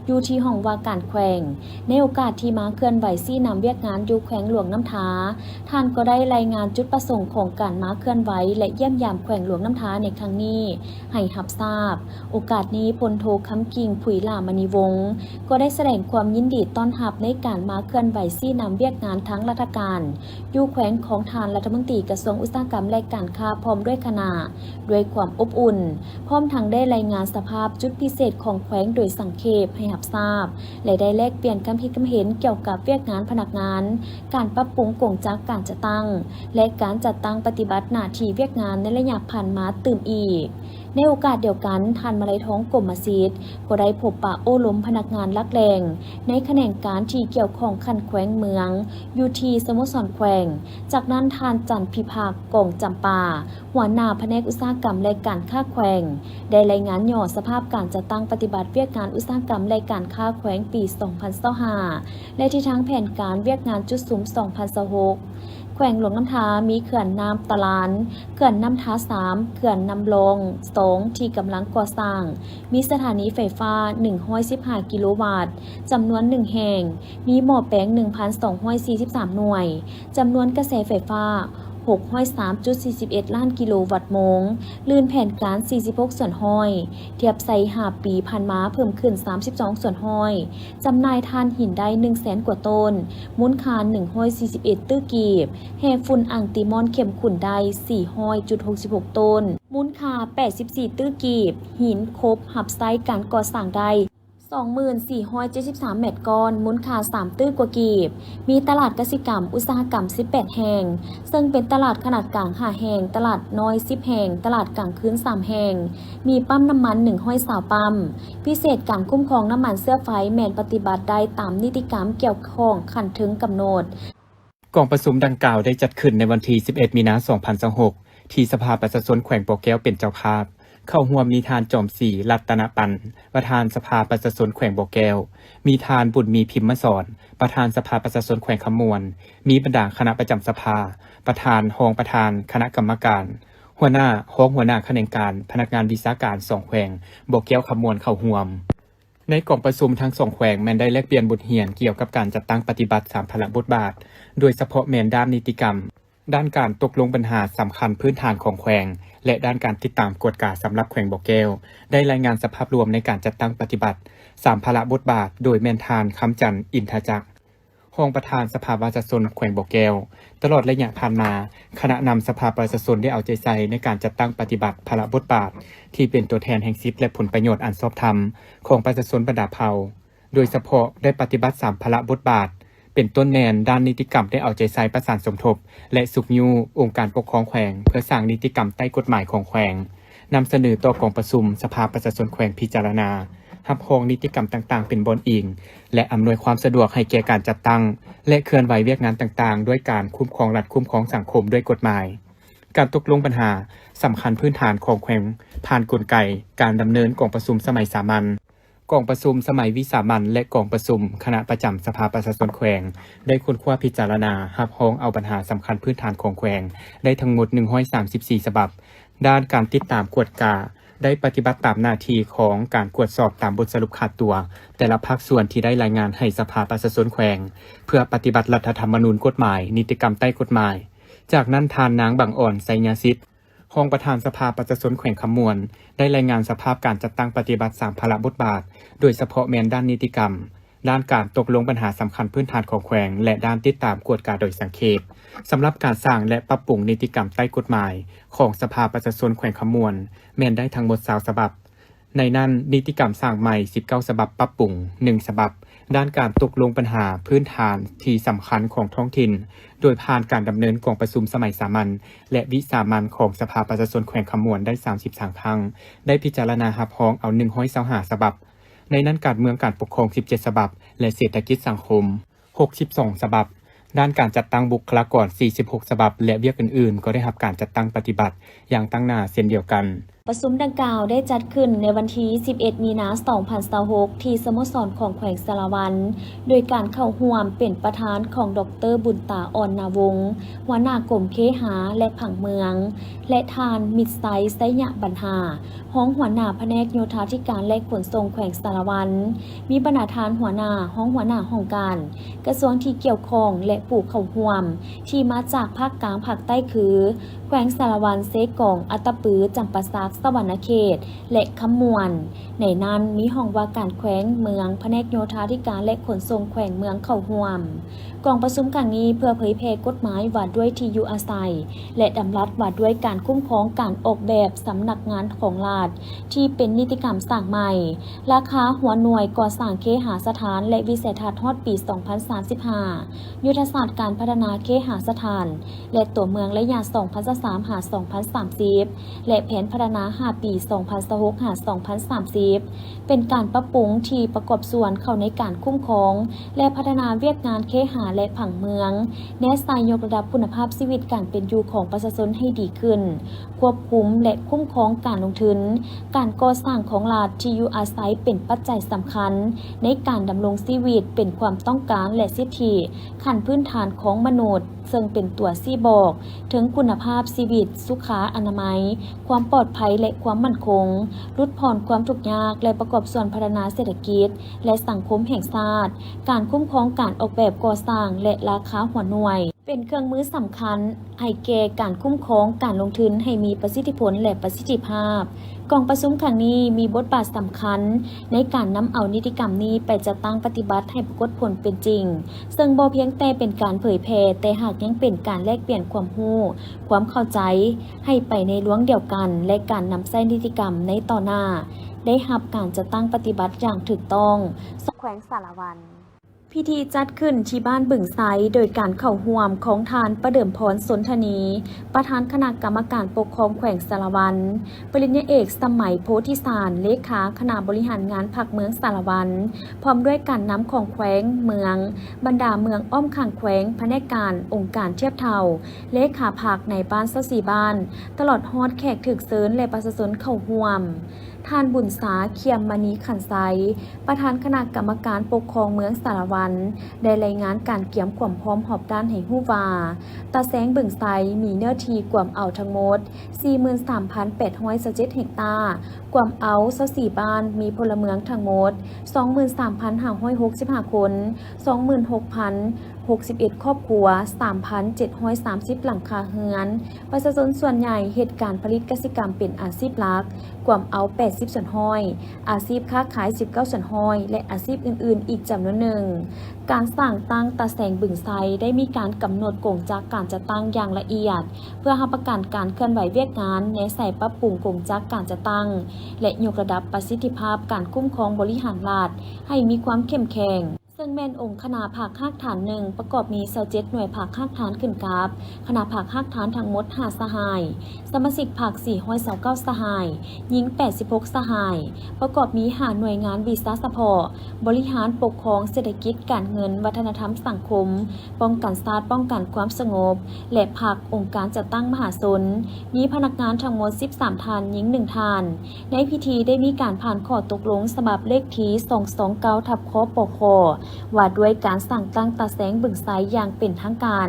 ຢູ່ທີ່ຫ້ອງວ່າການແຂວງ. ໃນໂອກາດທີ່ມາເຄື່ອນໄຫວຊີ້ນຳວຽກງານຢູ່ແຂວງຫຼວງນ້ຳທາ, ທ່ານກໍໄດ້ລາຍງານຈຸດປະສົງຂອງການມາເຄື່ອນໄຫວ ແລະ ຢ້ຽມຢາມແຂວງຫຼວງນ້ຳທາໃນຄັ້ງນີ້ໃຫ້ຮັບຊາບ. ໂອກາດນີ້, ພົນໂທ ຄຳກິ່ງ ຜຸຍຫຼ້າມະນີວົງ ກໍໄດ້ສະແດງຄວາມຍິນດີຕ້ອນຮັບໃນການມາເຄື່ອນໄຫວຊີ້ນຳວຽກງານທາງລັດຖະການ ຢູ່ແຂວງຂອງທ່ານລັດຖະມົນຕີກະຊວງອຸດສາຫະກຳ ແລະ ການຄ້າ ພ້ອມດ້ວຍຄະນະ ດ້ວຍຄວາມອົບອຸ່ນ, ພ້ອມທັງໄດ້ລາຍງານສະພາບຈຸດພິເສດຂອງແຂວງໂດຍສັງເຂບໃຫ້ຮັບຊາບ ແລະ ໄດ້ແລກປ່ຽນຄຳຄິດຄຳເຫັນກ່ຽວກັບວຽກງານພະນັກງານ, ການປັບປຸງກົງຈັກການຈັດຕັ້ງ ແລະ ການຈັດຕັ້ງປະຕິບັດໜ້າທີ່ວຽກງານໃນໄລຍະຜ່ານມາຕື່ມອີກ. ໃນໂອກາດດຽວກັນ, ທ່ານ ມະໄລທອງ ກົມມະສິດ ກໍໄດ້ພົບປະໂອ້ລົມພະນັກງານຫຼັກແຫຼ່ງໃນຂະແໜງການທີ່ກ່ຽວຂ້ອງຂັ້ນແຂວງເມືອງ ຢູ່ທີ່ສະໂມສອນແຂວງ. ຈາກນັ້ນ, ທ່ານ ຈັນພິພັກ ກອງຈຳປາ ຫົວໜ້າພະແນກອຸດສາຫະກຳ ແລະ ການຄ້າແຂວງ ໄດ້ລາຍງານຫຍໍ້ສະພາບການຈັດຕັ້ງປະຕິບັດວຽກງານອຸດສາຫະກຳ ແລະ ການຄ້າແຂວງປີສອງພັນຊາວຫ້າ ແລະ ທິດທາງແຜນການວຽກງານຈຸດສຸມສອງພັນຊາວຫົກ. ແຂວງຫຼວງນ້ຳທາມີເຂື່ອນນ້ຳຕະລານ, ເຂື່ອນນ້ຳທາສາມ, ເຂື່ອນນ້ຳລອງສອງ ທີ່ກຳລັງກໍ່ສ້າງ, ມີສະຖານີໄຟຟ້າໜຶ່ງຮ້ອຍສິບຫ້າກິໂລວັດ, ຈຳນວນໜຶ່ງແຫ່ງ, ມີໝໍ້ແປງໜຶ່ງພັນສອງຮ້ອຍສີ່ສິບສາມໜ່ວຍ, ຈຳນວນກະແສໄຟຟ້າຫົກຮ້ອຍສາມຈຸດສີ່ສິບເອັດລ້ານກິໂລວັດໂມງ, ລື່ນແຜນການສີ່ສິບຫົກສ່ວນຮ້ອຍ, ທຽບໃສ່ຫ້າປີຜ່ານມາເພີ່ມຂຶ້ນສາມສິບສອງສ່ວນຮ້ອຍ, ຈຳໜ່າຍຖ່ານຫີນໄດ້ໜຶ່ງແສນກວ່າໂຕນ, ມູນຄ່າໜຶ່ງຮ້ອຍສີ່ສິບເອັດຕື້ກີບ, ແຮ່ຝຸ່ນອັງຕີມອນເຂັ້ມຂຸ້ນໄດ້ສີ່ຮ້ອຍຈຸດຫົກສິບຫົກໂຕນ, ມູນຄ່າແປດສິບສີ່ຕື້ກີບ, ຫີນຄົບຮັບໃຊ້ການກໍ່ສ້າງໄດ້ສອງໝື່ນສີ່ຮ້ອຍເຈັດສິບສາມແມັດກ້ອນ, ມູນຄ່າສາມຕື້ກວ່າກີບ. ມີຕະຫຼາດກະສິກຳອຸດສາຫະກຳສິບແປດແຫ່ງ, ເຊິ່ງເປັນຕະຫຼາດຂະໜາດກາງຫ້າແຫ່ງ, ຕະຫຼາດນ້ອຍສິບແຫ່ງ, ຕະຫຼາດກາງຄືນສາມແຫ່ງ, ມີປ້ຳນ້ຳມັນໜຶ່ງຮ້ອຍຊາວປ້ຳ. ພິເສດການຄຸ້ມຄອງນ້ຳມັນເຊື້ອໄຟແມ່ນປະຕິບັດໄດ້ຕາມນິຕິກຳກ່ຽວຂ້ອງຂັ້ນເທິງກຳນົດ. ກອງປະຊຸມດັ່ງກ່າວໄດ້ຈັດຂຶ້ນໃນວັນທີສິບເອັດມີນາສອງພັນຊາວຫົກ ທີ່ສະພາປະຊາຊົນແຂວງບໍ່ແກ້ວເປັນເຈົ້າພາບ. ເຂົ້າຮ່ວມມີທ່ານ ຈອມສີ ລັດຕະນະປັນ ປະທານສະພາປະຊາຊົນແຂວງບໍ່ແກ້ວ, ມີທ່ານ ບຸນມີ ພິມມະສອນ ປະທານສະພາປະຊາຊົນແຂວງຄຳມ່ວນ, ມີບັນດາຄະນະປະຈຳສະພາ, ປະທານ, ຮອງປະທານ, ຄະນະກຳມະການ, ຫົວໜ້າ, ຮອງຫົວໜ້າຂະແໜງການ, ພະນັກງານວິຊາການສອງແຂວງບໍ່ແກ້ວຄຳມ່ວນເຂົ້າຮ່ວມ. ໃນກອງປະຊຸມທັງສອງແຂວງແມ່ນໄດ້ແລກປ່ຽນບົດຮຽນກ່ຽວກັບການຈັດຕັ້ງປະຕິບັດສາມພາລະບົດບາດ, ໂດຍສະເພາະແມ່ນດ້ານນິຕິກຳ, ດ້ານການຕົກລົງບັນຫາສຳຄັນພື້ນຖານຂອງແຂວງ ແລະ ດ້ານການຕິດຕາມກວດກາສຳລັບແຂວງບໍ່ແກ້ວ, ໄດ້ລາຍງານສະພາບລວມໃນການຈັດຕັ້ງປະຕິບັດສາມພາລະບົດບາດ, ໂດຍແມ່ນທ່ານ ຄຳຈັນ ອິນທະຈັກ ຮອງປະທານສະພາປະຊາຊົນແຂວງບໍ່ແກ້ວ. ຕະຫຼອດໄລຍະຜ່ານມາ, ຄະນະນຳສະພາປະຊາຊົນໄດ້ເອົາໃຈໃສ່ໃນການຈັດຕັ້ງປະຕິບັດພາລະບົດບາດທີ່ເປັນຕົວແທນແຫ່ງສິດ ແລະ ຜົນປະໂຫຍດອັນຊອບທຳຂອງປະຊາຊົນບັນດາເຜົ່າ, ໂດຍສະເພາະໄດ້ປະຕິບັດສາມພາລະບົດບາດ, ເປັນຕົ້ນແມ່ນດ້ານນິຕິກຳໄດ້ເອົາໃຈໃສ່ປະສານສົມທົບ ແລະ ຊຸກຍູ້ອົງການປົກຄອງແຂວງ ເພື່ອສ້າງນິຕິກຳໃຕ້ກົດໝາຍຂອງແຂວງ, ນຳສະເໜີຕໍ່ກອງປະຊຸມສະພາປະຊາຊົນແຂວງພິຈາລະນາ, ຮັບຮອງນິຕິກຳຕ່າງໆເປັນບ່ອນອີງ ແລະ ອຳນວຍຄວາມສະດວກໃຫ້ແກ່ການຈັດຕັ້ງ ແລະ ເຄື່ອນໄຫວວຽກງານຕ່າງໆ ດ້ວຍການຄຸ້ມຄອງລັດ, ຄຸ້ມຄອງສັງຄົມດ້ວຍກົດໝາຍ. ການຕົກລົງບັນຫາສຳຄັນພື້ນຖານຂອງແຂວງຜ່ານກົນໄກການດຳເນີນກອງປະຊຸມສະໄໝສາມັນ, ກອງປະຊຸມສະໄໝວິສາມັນ ແລະ ກອງປະຊຸມຄະນະປະຈຳສະພາປະຊາຊົນແຂວງ ໄດ້ຄົ້ນຄວ້າພິຈາລະນາ ຮັບຮອງເອົາບັນຫາສຳຄັນພື້ນຖານຂອງແຂວງໄດ້ທັງໝົດໜຶ່ງຮ້ອຍສາມສິບສີ່ສະບັບ. ດ້ານການຕິດຕາມກວດກາ ໄດ້ປະຕິບັດຕາມໜ້າທີ່ຂອງການກວດສອບຕາມບົດສະຫຼຸບຂາດຕົວແຕ່ລະພາກສ່ວນທີ່ໄດ້ລາຍງານໃຫ້ສະພາປະຊາຊົນແຂວງ ເພື່ອປະຕິບັດລັດຖະທຳມະນູນ, ກົດໝາຍ, ນິຕິກຳໃຕ້ກົດໝາຍ. ຈາກນັ້ນ, ທ່ານນາງ ບັງອອນ ໄຊຍາສິດ ຮອງປະທານສະພາປະຊາຊົນແຂວງຄຳມ່ວນ ໄດ້ລາຍງານສະພາບການຈັດຕັ້ງປະຕິບັດສາມພາລະບົດບາດ, ໂດຍສະເພາະແມ່ນດ້ານນິຕິກຳ, ດ້ານການຕົກລົງບັນຫາສຳຄັນພື້ນຖານຂອງແຂວງ ແລະ ດ້ານຕິດຕາມກວດກາໂດຍສັງເຂບ. ສຳລັບການສ້າງ ແລະ ປັບປຸງນິຕິກຳໃຕ້ກົດໝາຍຂອງສະພາປະຊາຊົນແຂວງຄຳມ່ວນ ແມ່ນໄດ້ທັງໝົດຊາວສະບັບ. ໃນນັ້ນ, ນິຕິກຳສ້າງໃໝ່ສິບເກົ້າສະບັບ, ປັບປຸງໜຶ່ງສະບັບ, ດ້ານການຕົກລົງບັນຫາພື້ນຖານທີ່ສຳຄັນຂອງທ້ອງຖິ່ນ ໂດຍຜ່ານການດຳເນີນກອງປະຊຸມສະໄໝສາມັນ ແລະ ວິສາມັນຂອງສະພາປະຊາຊົນແຂວງຄຳມ່ວນໄດ້ສາມສິບສາມຄັ້ງ, ໄດ້ພິຈາລະນາຮັບຮອງເອົາໜຶ່ງຮ້ອຍຊາວຫ້າສະບັບ, ໃນນັ້ນການເມືອງການປົກຄອງສິບເຈັດສະບັບ ແລະ ເສດຖະກິດສັງຄົມຫົກສິບສອງສະບັບ, ດ້ານການຈັດຕັ້ງບຸກຄະລາກອນສີ່ສິບຫົກສະບັບ ແລະ ວຽກອື່ນໆ ກໍໄດ້ຮັບການຈັດຕັ້ງປະຕິບັດຢ່າງຕັ້ງໜ້າເຊັ່ນດຽວກັນ. ປະຊຸມດັ່ງກ່າວໄດ້ຈັດຂຶ້ນໃນວັນທີສິບເອັດມີນາສອງພັນຊາວຫົກ ທີ່ສະໂມສອນຂອງແຂວງສາລະວັນ, ໂດຍການເຂົ້າຮ່ວມເປັນປະທານຂອງ ດອກເຕີ ບຸນຕາ ອ່ອນນາວົງ ຫົວໜ້າກົມເຄຫາ ແລະ ຜັງເມືອງ ແລະ ທ່ານ ມິດໄຊ ໄຊຍະບັນຫາ ຮອງຫົວໜ້າພະແນກໂຍທາທິການ ແລະ ຂົນສົ່ງແຂວງສາລະວັນ, ມີບັນດາທ່ານຫົວໜ້າ, ຮອງຫົວໜ້າຫ້ອງການ, ກະຊວງທີ່ກ່ຽວຂ້ອງ ແລະ ຜູ້ເຂົ້າຮ່ວມ ທີ່ມາຈາກພາກກາງ, ພາກໃຕ້ຄື ແຂວງສາລະວັນ, ເຊກອງ, ອັດຕະປື, ຈຳປາສັກ, ສະຫວັນນະເຂດ ແລະ ຄຳມ່ວນ. ໃນນັ້ນມີຫ້ອງວ່າການແຂວງ, ເມືອງ, ພະແນກໂຍທາທິການ ແລະ ຂົນສົ່ງແຂວງເມືອງເຂົ້າຮ່ວມ. ກອງປະຊຸມຄັ້ງນີ້ເພື່ອເຜີຍແຜ່ກົດໝາຍວ່າດ້ວຍທີ່ຢູ່ອາໄສ ແລະ ດຳລັດວ່າດ້ວຍການຄຸ້ມຄອງການອອກແບບສຳນັກງານຂອງລັດ ທີ່ເປັນນິຕິກຳສ້າງໃໝ່, ລາຄາຫົວໜ່ວຍກໍ່ສ້າງເຄຫາສະຖານ ແລະ ວິໄສທັດຮອດປີສອງພັນສາມສິບຫ້າ, ຍຸດທະສາດການພັດທະນາເຄຫາສະຖານ ແລະ ຕົວເມືອງໄລຍະສອງພັນຊາວ ສາມ ຫາ ສອງພັນສາມສິບ ແລະ ແຜນພັດທະນາຫ້າປີ ສອງພັນຊາວຫົກ ຫາ ສອງພັນສາມສິບ ເປັນການປັບປຸງທີ່ປະກອບສ່ວນເຂົ້າໃນການຄຸ້ມຄອງ ແລະ ພັດທະນາວຽກງານເຄຫະ ແລະ ຜັງເມືອງ, ແນໃສ່ຍົກລະດັບຄຸນນະພາບຊີວິດການເປັນຢູ່ຂອງປະຊາຊົນໃຫ້ດີຂຶ້ນ, ຄວບຄຸມ ແລະ ຄຸ້ມຄອງການລົງທຶນ, ການກໍ່ສ້າງຂອງລັດ, ທີ່ຢູ່ອາໄສເປັນປັດໄຈສຳຄັນໃນການດຳລົງຊີວິດ, ເປັນຄວາມຕ້ອງການ ແລະ ສິດທິຂັ້ນພື້ນຖານຂອງມະນຸດ, ເຊິ່ງເປັນຕົວຊີ້ບອກເຖິງຄຸນນະພາບຊີວິດ, ສຸຂາອະນາໄມ, ຄວາມປອດໄພ ແລະ ຄວາມໝັ້ນຄົງ, ຫຼຸດຜ່ອນຄວາມທຸກຍາກ ແລະ ປະກອບສ່ວນພັດທະນາເສດຖະກິດ ແລະ ສັງຄົມແຫ່ງຊາດ, ການຄຸ້ມຄອງການອອກແບບກໍ່ສ້າງ ແລະ ລາຄາຫົວໜ່ວຍ ເປັນເຄື່ອງມືສຳຄັນໃຫ້ແກ່ການຄຸ້ມຄອງການລົງທຶນໃຫ້ມີປະສິດທິຜົນ ແລະ ປະສິດທິພາບ. ກອງປະຊຸມຄັ້ງນີ້ມີບົດບາດສຳຄັນໃນການນຳເອົານິຕິກຳນີ້ໄປຈັດຕັ້ງປະຕິບັດໃຫ້ປາກົດຜົນເປັນຈິງ, ເຊິ່ງບໍ່ພຽງແຕ່ເປັນການເຜີຍແຜ່, ແຕ່ຫາກຍັງເປັນການແລກປ່ຽນຄວາມຮູ້, ຄວາມເຂົ້າໃຈໃຫ້ໄປໃນລວງດຽວກັນ ແລະ ການນຳໃຊ້ນິຕິກຳໃນຕໍ່ໜ້າໄດ້ຮັບການຈັດຕັ້ງປະຕິບັດຢ່າງຖືກຕ້ອງ. ແຂວງສາລະວັນ. ພິທີຈັດຂຶ້ນທີ່ບ້ານບຶງໄຊ ໂດຍການເຂົ້າຮ່ວມຂອງທ່ານ ປະເດີມພອນ ສົນທະນີ ປະທານຄະນະກຳມະການປົກຄອງແຂວງສາລະວັນ, ປະລິນຍາເອກ ສະໄໝ ໂພທິສານ ເລຂາຄະນະບໍລິຫານງານພັກເມືອງສາລະວັນ, ພ້ອມດ້ວຍການນຳຂອງແຂວງ, ເມືອງ, ບັນດາເມືອງອ້ອມຂ້າງແຂວງ, ພະແນກການ, ອົງການທຽບເທົ່າ, ເລຂາພັກ, ນາຍບ້ານຊາວສີ່ບ້ານ, ຕະຫຼອດຮອດແຂກຖືກເຊີນ ແລະ ປະຊາຊົນເຂົ້າຮ່ວມ. ທ່ານ ບຸນສາ ຂຽມມະນີຂັນໄຊ ປະທານຄະນະກຳມະການປົກຄອງເມືອງສາລະວັນ ໄດ້ລາຍງານການກຽມຄວາມພ້ອມຮອບດ້ານໃຫ້ຮູ້ວ່າ ຕາແສງບຶງໄຊມີເນື້ອທີ່ກວມເອົາທັງໝົດ ສີ່ໝື່ນສາມພັນແປດຮ້ອຍຊາວເຈັດເຮັກຕາ, ກວມເອົາຊາວສີ່ບ້ານ, ມີພົນລະເມືອງທັງໝົດ ສອງໝື່ນສາມພັນຫ້າຮ້ອຍຫົກສິບຫ້າຄົນ, ສອງໝື່ນຫົກພັນຫົກສິບເອັດຄອບຄົວ, ສາມພັນເຈັດຮ້ອຍສາມສິບຫຼັງຄາເຮືອນ. ປະຊາຊົນສ່ວນໃຫຍ່ເຮັດການຜະລິດກະສິກຳເປັນອາຊີບຫຼັກ, ກວມເອົາແປດສິບສ່ວນຮ້ອຍ, ອາຊີບຄ້າຂາຍສິບເກົ້າສ່ວນຮ້ອຍ ແລະ ອາຊີບອື່ນໆອີກຈຳນວນໜຶ່ງ. ການສ້າງຕັ້ງຕາແສງບຶງໄຊໄດ້ມີການກຳນົດກົງຈັກການຈັດຕັ້ງຢ່າງລະອຽດ ເພື່ອຮັບປະກັນການເຄື່ອນໄຫວວຽກງານ, ແນໃສ່ປັບປຸງກົງຈັກການຈັດຕັ້ງ ແລະ ຍົກລະດັບປະສິດທິພາບການຄຸ້ມຄອງບໍລິຫານລັດໃຫ້ມີຄວາມເຂັ້ມແຂງ. ເຊິ່ງແມ່ນອົງຄະນະພັກຮາກຖານໜຶ່ງ ປະກອບມີຊາວເຈັດໜ່ວຍພັກຮາກຖານຂຶ້ນກັບຄະນະພັກຮາກຖານທັງໝົດຫ້າສະຫາຍ, ສະມາຊິກພັກສີ່ຮ້ອຍຊາວເກົ້າສະຫາຍ, ຍິງແປດສິບຫົກສະຫາຍ, ປະກອບມີຫ້າໜ່ວຍງານວິຊາສະເພາະ, ບໍລິຫານ, ປົກຄອງ, ເສດຖະກິດ, ການເງິນ, ວັດທະນະທຳ, ສັງຄົມ, ປ້ອງກັນຊາດ, ປ້ອງກັນຄວາມສະຫງົບ ແລະ ພັກ, ອົງການຈັດຕັ້ງມະຫາຊົນ, ມີພະນັກງານທັງໝົດສິບສາມທ່ານ, ຍິງໜຶ່ງທ່ານ. ໃນພິທີໄດ້ມີການຜ່ານຂໍ້ຕົກລົງສະບັບເລກທີສອງສອງເກົ້າ ທັບ ຄປຄ ວ່າດ້ວຍການສ້າງຕັ້ງຕາແສງບຶງໄຊຢ່າງເປັນທາງການ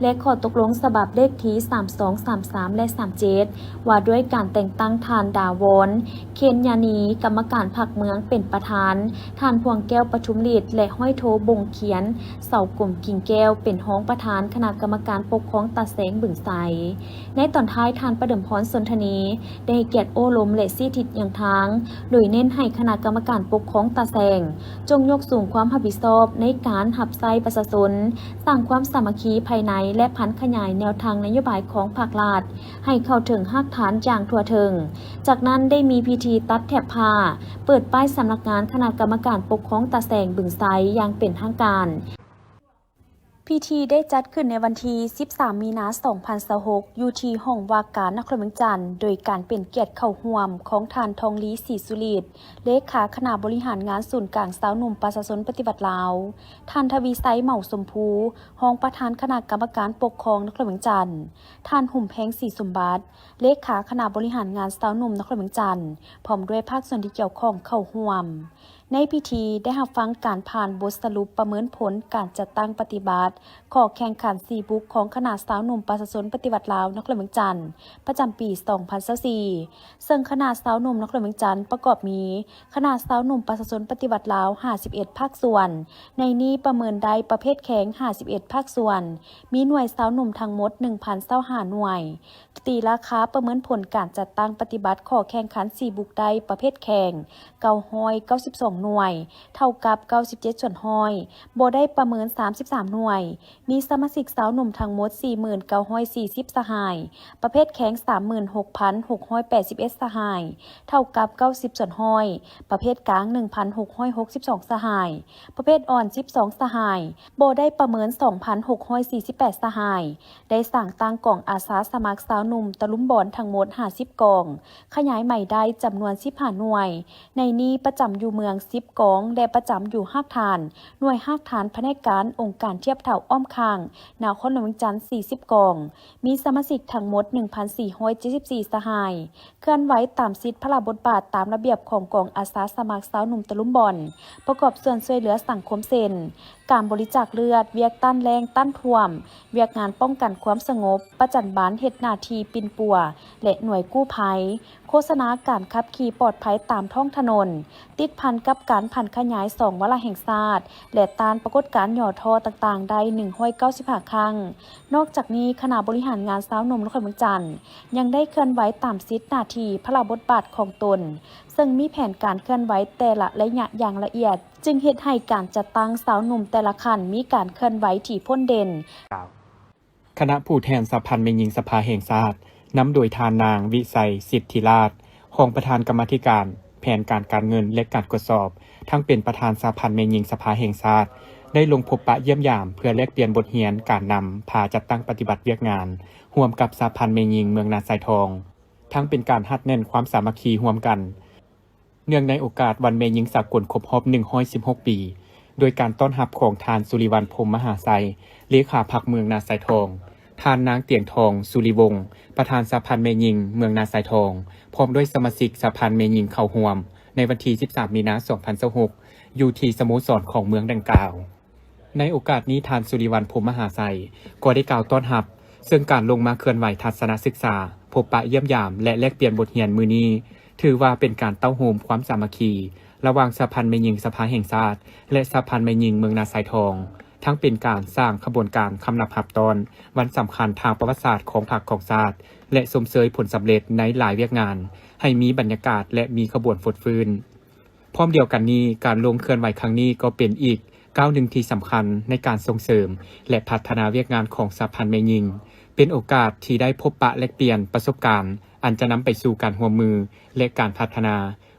ແລະ ຂໍ້ຕົກລົງສະບັບເລກທີສາມສອງສາມສາມ ແລະ ສາມເຈັດ ວ່າດ້ວຍການແຕ່ງຕັ້ງທ່ານ ດາວອນ ເຄນຍານີ ກຳມະການພັກເມືອງເປັນປະທານ, ທ່ານ ພວງແກ້ວ ປະທຸມລິດ ແລະ ຮ້ອຍໂທ ບົງຂຽນ ເສົາກົມກິ່ງແກ້ວ ເປັນຮອງປະທານຄະນະກຳມະການປົກຄອງຕາແສງບຶງໄຊ. ໃນຕອນທ້າຍ, ທ່ານ ປະເດີມພອນ ສົນທະນີ ໄດ້ໃຫ້ກຽດໂອ້ລົມ ແລະ ຊີ້ທິດຍ່າງທາງ, ໂດຍເນັ້ນໃຫ້ຄະນະກຳມະການປົກຄອງຕາແສງ ຈົ່ງຍົກສູງຄວາມຮັບຜິດຊອບໃນການຮັບໃຊ້ປະຊາຊົນ, ສ້າງຄວາມສາມັກຄີພາຍໃນ ແລະ ຜັນຂະຫຍາຍແນວທາງນະໂຍບາຍຂອງພາກລັດ ໃຫ້ເຂົ້າເຖິງຮາກຖານຢ່າງທົ່ວເຖິງ. ຈາກນັ້ນໄດ້ມີພິທີຕັດແຖບຜ້າ, ເປີດປ້າຍສຳນັກງານຄະນະກຳມະການປົກຄອງຕາແສງບຶງໄຊຢ່າງເປັນທາງການ. ພິທີໄດ້ຈັດຂຶ້ນໃນວັນທີສິບສາມ ມີນາ ສອງພັນຊາວຫົກ ຢູ່ທີ່ຫ້ອງວ່າການນະຄອນຫຼວງວຽງຈັນ ໂດຍການເປັນກຽດເຂົ້າຮ່ວມຂອງທ່ານ ທອງລີ ສີສຸລິດ ເລຂາຄະນະບໍລິຫານງານສູນກາງຊາວໜຸ່ມປະຊາຊົນປະຕິວັດລາວ, ທ່ານ ທະວີໄຊ ເໝົາຊົມພູ ຮອງປະທານຄະນະກຳມະການປົກຄອງນະຄອນຫຼວງວຽງຈັນ, ທ່ານ ຫຸມແພງ ສີສົມບັດ ເລຂາຄະນະບໍລິຫານງານຊາວໜຸ່ມນະຄອນຫຼວງວຽງຈັນ ພ້ອມດ້ວຍພາກສ່ວນທີ່ກ່ຽວຂ້ອງເຂົ້າຮ່ວມ. ໃນພິທີໄດ້ຮັບຟັງການຜ່ານບົດສະຫຼຸບປະເມີນຜົນການຈັດຕັ້ງປະຕິບັດຂໍ້ແຂ່ງຂັນສີ່ບຸກຂອງຄະນະຊາວໜຸ່ມປະຊາຊົນປະຕິວັດລາວນະຄອນຫຼວງວຽງຈັນ ປະຈຳປີສອງພັນຊາວສີ່ ເຊິ່ງຄະນະຊາວໜຸ່ມນະຄອນຫຼວງວຽງຈັນປະກອບມີ ຄະນະຊາວໜຸ່ມປະຊາຊົນປະຕິວັດລາວ ຫ້າສິບເອັດ ພາກສ່ວນ, ໃນນີ້ປະເມີນໄດ້ປະເພດແຂງ ຫ້າສິບເອັດ ພາກສ່ວນ, ມີໜ່ວຍຊາວໜຸ່ມທັງໝົດ ໜຶ່ງພັນຊາວຫ້າ ໜ່ວຍ. ຕີລາຄາປະເມີນຜົນການຈັດຕັ້ງປະຕິບັດຂໍ້ແຂ່ງຂັນສີ່ບຸກໄດ້ປະເພດແຂງ ເກົ້າຮ້ອຍເກົ້າສິບສອງ ໜ່ວຍ ເທົ່າກັບເກົ້າສິບເຈັດສ່ວນຮ້ອຍ, ບໍ່ໄດ້ປະເມີນສາມສິບສາມໜ່ວຍ, ມີສະມາຊິກຊາວໜຸ່ມທັງໝົດສີ່ໝື່ນເກົ້າຮ້ອຍສີ່ສິບສະຫາຍ, ປະເພດແຂງສາມໝື່ນຫົກພັນຫົກຮ້ອຍແປດສິບເອັດສະຫາຍ, ເທົ່າກັບເກົ້າສິບສ່ວນຮ້ອຍ, ປະເພດກາງໜຶ່ງພັນຫົກຮ້ອຍຫົກສິບສອງສະຫາຍ, ປະເພດອ່ອນສິບສອງສະຫາຍ, ບໍ່ໄດ້ປະເມີນສອງພັນຫົກຮ້ອຍສີ່ສິບແປດສະຫາຍ, ໄດ້ສ້າງຕັ້ງກອງອາສາສະໝັກຊາວໜຸ່ມຕະລຸມບອນທັງໝົດຫ້າສິບກອງ, ຂະຫຍາຍໃໝ່ໄດ້ຈຳນວນສິບຫ້າໜ່ວຍ, ໃນນີ້ປະຈຳຢູ່ເມືອງສິບກອງ ແລະ ປະຈຳຢູ່ຮາກຖານ, ໜ່ວຍຮາກຖານພະແນກການອົງການທຽບເທົ່າອ້ອມຂ້າງນະຄອນຫຼວງວຽງຈັນສີ່ສິບກອງ, ມີສະມາຊິກທັງໝົດໜຶ່ງພັນສີ່ຮ້ອຍເຈັດສິບສີ່ສະຫາຍ, ເຄື່ອນໄຫວຕາມສິດພາລະບົດບາດຕາມລະບຽບຂອງກອງອາສາສະໝັກຊາວໜຸ່ມຕະລຸມບອນ, ປະກອບສ່ວນຊ່ວຍເຫຼືອສັງຄົມເຊັ່ນ ການບໍລິຈາກເລືອດ, ວຽກຕ້ານແລ້ງ, ຕ້ານຖ້ວມ, ວຽກງານປ້ອງກັນຄວາມສະຫງົບ, ປະຈັນບັນເຮັດໜ້າທີ່ປິ່ນປົວ ແລະ ໜ່ວຍກູ້ໄພ, ໂຄສະນາການຂັບຂີ່ປອດໄພຕາມທ້ອງຖະໜົນ, ຕິດພັນກັບການຜັນຂະຫຍາຍສອງວາລະແຫ່ງຊາດ ແລະ ຕ້ານປາກົດການຫຍໍ້ທໍ້ຕ່າງໆ ໄດ້ໜຶ່ງຮ້ອຍເກົ້າສິບຫ້າຄັ້ງ. ນອກຈາກນີ້, ຄະນະບໍລິຫານງານຊາວໜຸ່ມນະຄອນຫຼວງວຽງຈັນ ຍັງໄດ້ເຄື່ອນໄຫວຕາມສິດໜ້າທີ່ພາລະບົດບາດຂອງຕົນ, ເຊິ່ງມີແຜນການເຄື່ອນໄຫວແຕ່ລະໄລຍະຢ່າງລະອຽດ, ຈຶ່ງເຮັດໃຫ້ການຈັດຕັ້ງຊາວໜຸ່ມແຕ່ລະຂັ້ນມີການເຄື່ອນໄຫວທີ່ພົ້ນເດັ່ນ. ຄະນະຜູ້ແທນສະຫະພັນແມ່ຍິງສະພາແຫ່ງຊາດ ນຳໂດຍທ່ານນາງ ວິໄສ ສິດທິລາດ ຮອງປະທານກຳມາທິການແຜນການການເງິນ ແລະ ການກວດສອບ, ທັງເປັນປະທານສະຫະພັນແມ່ຍິງສະພາແຫ່ງຊາດ, ໄດ້ລົງພົບປະຢ້ຽມຢາມເພື່ອແລກປ່ຽນບົດຮຽນການນຳພາຈັດຕັ້ງປະຕິບັດວຽກງານ ຮ່ວມກັບສະຫະພັນແມ່ຍິງເມືອງນາຊາຍທອງ, ທັງເປັນການຮັດແໜ້ນຄວາມສາມັກຄີຮ່ວມກັນ. ເນື່ອງໃນໂອກາດວັນແມ່ຍິງສາກົນຄົບຮອບໜຶ່ງຮ້ອຍສິບຫົກປີ, ໂດຍການຕ້ອນຮັບຂອງທ່ານ ສຸລິວັນ ພົມມະຫາໄຊ ເລຂາພັກເມືອງນາຊາຍທອງ, ທ່ານນາງ ຕຽງທອງ ສຸລິວົງ ປະທານສະຫະພັນແມ່ຍິງເມືອງນາຊາຍທອງ ພ້ອມດ້ວຍສະມາຊິກສະຫະພັນແມ່ຍິງເຂົ້າຮ່ວມ ໃນວັນທີສິບສາມ ມີນາ ສອງພັນຊາວຫົກ ຢູ່ທີ່ສະໂມສອນຂອງເມືອງດັ່ງກ່າວ. ໃນໂອກາດນີ້, ທ່ານ ສຸລິວັນ ພົມມະຫາໄຊ ກໍໄດ້ກ່າວຕ້ອນຮັບ, ເຊິ່ງການລົງມາເຄື່ອນໄຫວທັດສະນະສຶກສາ, ພົບປະຢ້ຽມຢາມ ແລະ ແລກປ່ຽນບົດຮຽນມື້ນີ້ ຖືວ່າເປັນການເຕົ້າໂຮມຄວາມສາມັກຄີ ລະຫວ່າງສະຫະພັນແມ່ຍິງສະພາແຫ່ງຊາດ ແລະ ສະຫະພັນແມ່ຍິງເມືອງນາຊາຍທອງ, ທັງເປັນການສ້າງຂະບວນການຄຳນັບຮັບຕ້ອນວັນສຳຄັນທາງປະຫວັດສາດຂອງພັກຂອງຊາດ ແລະ ຊົມເຊີຍຜົນສຳເລັດໃນຫຼາຍວຽກງານ ໃຫ້ມີບັນຍາກາດ ແລະ ມີຂະບວນຟົດຟື້ນ. ພ້ອມດຽວກັນນີ້, ການລົງເຄື່ອນໄຫວຄັ້ງນີ້ກໍເປັນອີກກ້າວໜຶ່ງທີ່ສຳຄັນໃນການສົ່ງເສີມ ແລະ ພັດທະນາວຽກງານຂອງສະຫະພັນແມ່ຍິງ, ເປັນໂອກາດທີ່ໄດ້ພົບປະແລກປ່ຽນປະສົບການ ອັນຈະນຳໄປສູ່ການຮ່ວມມື ແລະ ການພັດທະນາ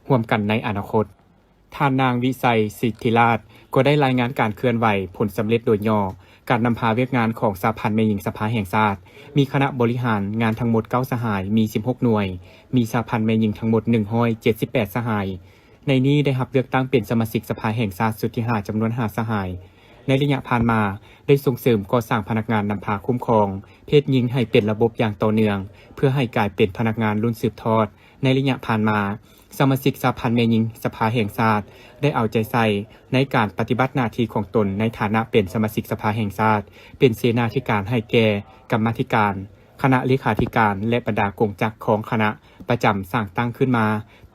ຮ່ວມກັນໃນອະນາຄົດ. ທ່ານນາງ ວິໄສ ສິດທິລາດ ກໍໄດ້ລາຍງານການເຄື່ອນໄຫວ, ຜົນສຳເລັດໂດຍຫຍໍ້, ການນຳພາວຽກງານຂອງສະຫະພັນແມ່ຍິງສະພາແຫ່ງຊາດ, ມີຄະນະບໍລິຫານງານທັງໝົດເກົ້າສະຫາຍ, ມີສິບຫົກໜ່ວຍ, ມີສະຫະພັນແມ່ຍິງທັງໝົດໜຶ່ງຮ້ອຍເຈັດສິບແປດສະຫາຍ. ໃນນີ້ໄດ້ຮັບເລືອກຕັ້ງເປັນສະມາຊິກສະພາແຫ່ງຊາດຊຸດທີຫ້າ ຈຳນວນຫ້າສະຫາຍ. ໃນໄລຍະຜ່ານມາ, ໄດ້ສົ່ງເສີມກໍ່ສ້າງພະນັກງານນຳພາຄຸ້ມຄອງເພດຍິງໃຫ້ເປັນລະບົບຢ່າງຕໍ່ເນື່ອງ, ເພື່ອໃຫ້ກາຍເປັນພະນັກງານລຸ້ນສືບທອດ. ໃນໄລຍະຜ່ານມາ, ສະມາຊິກສະຫະພັນແມ່ຍິງສະພາແຫ່ງຊາດ ໄດ້ເອົາໃຈໃສ່ໃນການປະຕິບັດໜ້າທີ່ຂອງຕົນໃນຖານະເປັນສະມາຊິກສະພາແຫ່ງຊາດ, ເປັນເສນາທິການໃຫ້ແກ່ກຳມາທິການ, ຄະນະເລຂາທິການ ແລະ ບັນດາກົງຈັກຂອງຄະນະປະຈຳສ້າງຕັ້ງຂຶ້ນມາ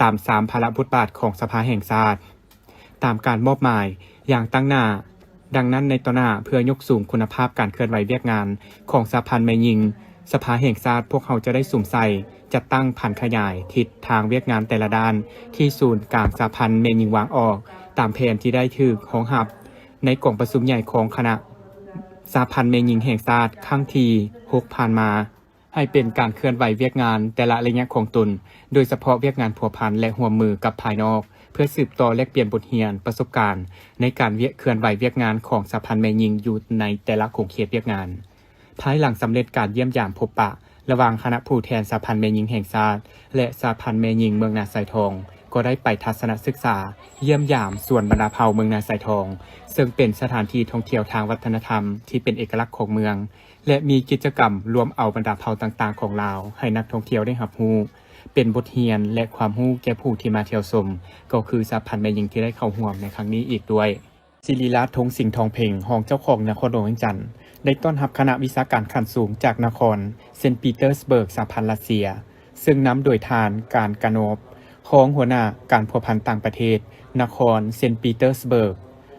ຕາມສາມພາລະບົດບາດຂອງສະພາແຫ່ງຊາດ ຕາມການມອບໝາຍຢ່າງຕັ້ງໜ້າ. ດັ່ງນັ້ນ, ໃນຕໍ່ໜ້າ, ເພື່ອຍົກສູງຄຸນນະພາບການເຄື່ອນໄຫວວຽກງານຂອງສະຫະພັນແມ່ຍິງສະພາແຫ່ງຊາດ, ພວກເຮົາຈະໄດ້ສຸມໃສ່ຈັດຕັ້ງຜັນຂະຫຍາຍທິດທາງວຽກງານແຕ່ລະດ້ານ ທີ່ສູນກາງສະຫະພັນແມ່ຍິງວາງອອກ, ຕາມແຜນທີ່ໄດ້ຖືກຮອງຮັບໃນກອງປະຊຸມໃຫຍ່ຂອງຄະນະສະຫະພັນແມ່ຍິງແຫ່ງຊາດຄັ້ງທີຫົກຜ່ານມາ. ໃຫ້ເປັນການເຄື່ອນໄຫວວຽກງານແຕ່ລະໄລຍະຂອງຕົນ, ໂດຍສະເພາະວຽກງານພົວພັນ ແລະ ຮ່ວມມືກັບພາຍນອກ, ເພື່ອສືບຕໍ່ແລກປ່ຽນບົດຮຽນປະສົບການໃນການວຽກ ເຄື່ອນໄຫວວຽກງານຂອງສະຫະພັນແມ່ຍິງຢູ່ໃນແຕ່ລະຂົງເຂດວຽກງານ. ພາຍຫຼັງສຳເລັດການຢ້ຽມຢາມພົບປະລະຫວ່າງຄະນະຜູ້ແທນສະຫະພັນແມ່ຍິງແຫ່ງຊາດ ແລະ ສະຫະພັນແມ່ຍິງເມືອງນາຊາຍທອງ, ກໍໄດ້ໄປທັດສະນະສຶກສາ, ຢ້ຽມຢາມສວນບັນດາເຜົ່າເມືອງນາຊາຍທອງ, ເຊິ່ງເປັນສະຖານທີ່ທ່ອງທ່ຽວທາງວັດທະນະທຳທີ່ເປັນເອກະລັກຂອງເມືອງ. ແລະ ມີກິດຈະກຳລວມເອົາບັນດາເຜົ່າຕ່າງໆຂອງລາວໃຫ້ນັກທ່ອງທ່ຽວໄດ້ຮັບຮູ້, ເປັນບົດຮຽນ ແລະ ຄວາມຮູ້ແກ່ຜູ້ທີ່ມາທ່ຽວຊົມ, ກໍຄືສະຫະພັນແມ່ຍິງທີ່ໄດ້ເຂົ້າຮ່ວມໃນຄັ້ງນີ້ອີກດ້ວຍ. ສິລິລາດ ທົງສິງທອງເພັງ, ຮອງເຈົ້າຄອງນະຄອນຫຼວງວຽງຈັນ ໄດ້ຕ້ອນຮັບຄະນະວິຊາການຂັ້ນສູງຈາກນະຄອນເຊນປີເຕີສເບີກ ສະຫະພັນຣັດເຊຍ, ເຊິ່ງນຳໂດຍທ່ານ ການກາໂນບ ຮອງຫົວໜ້າການພົວພັນຕ່າງປະເທດນະຄອນເຊນປີເຕີສເບີກ.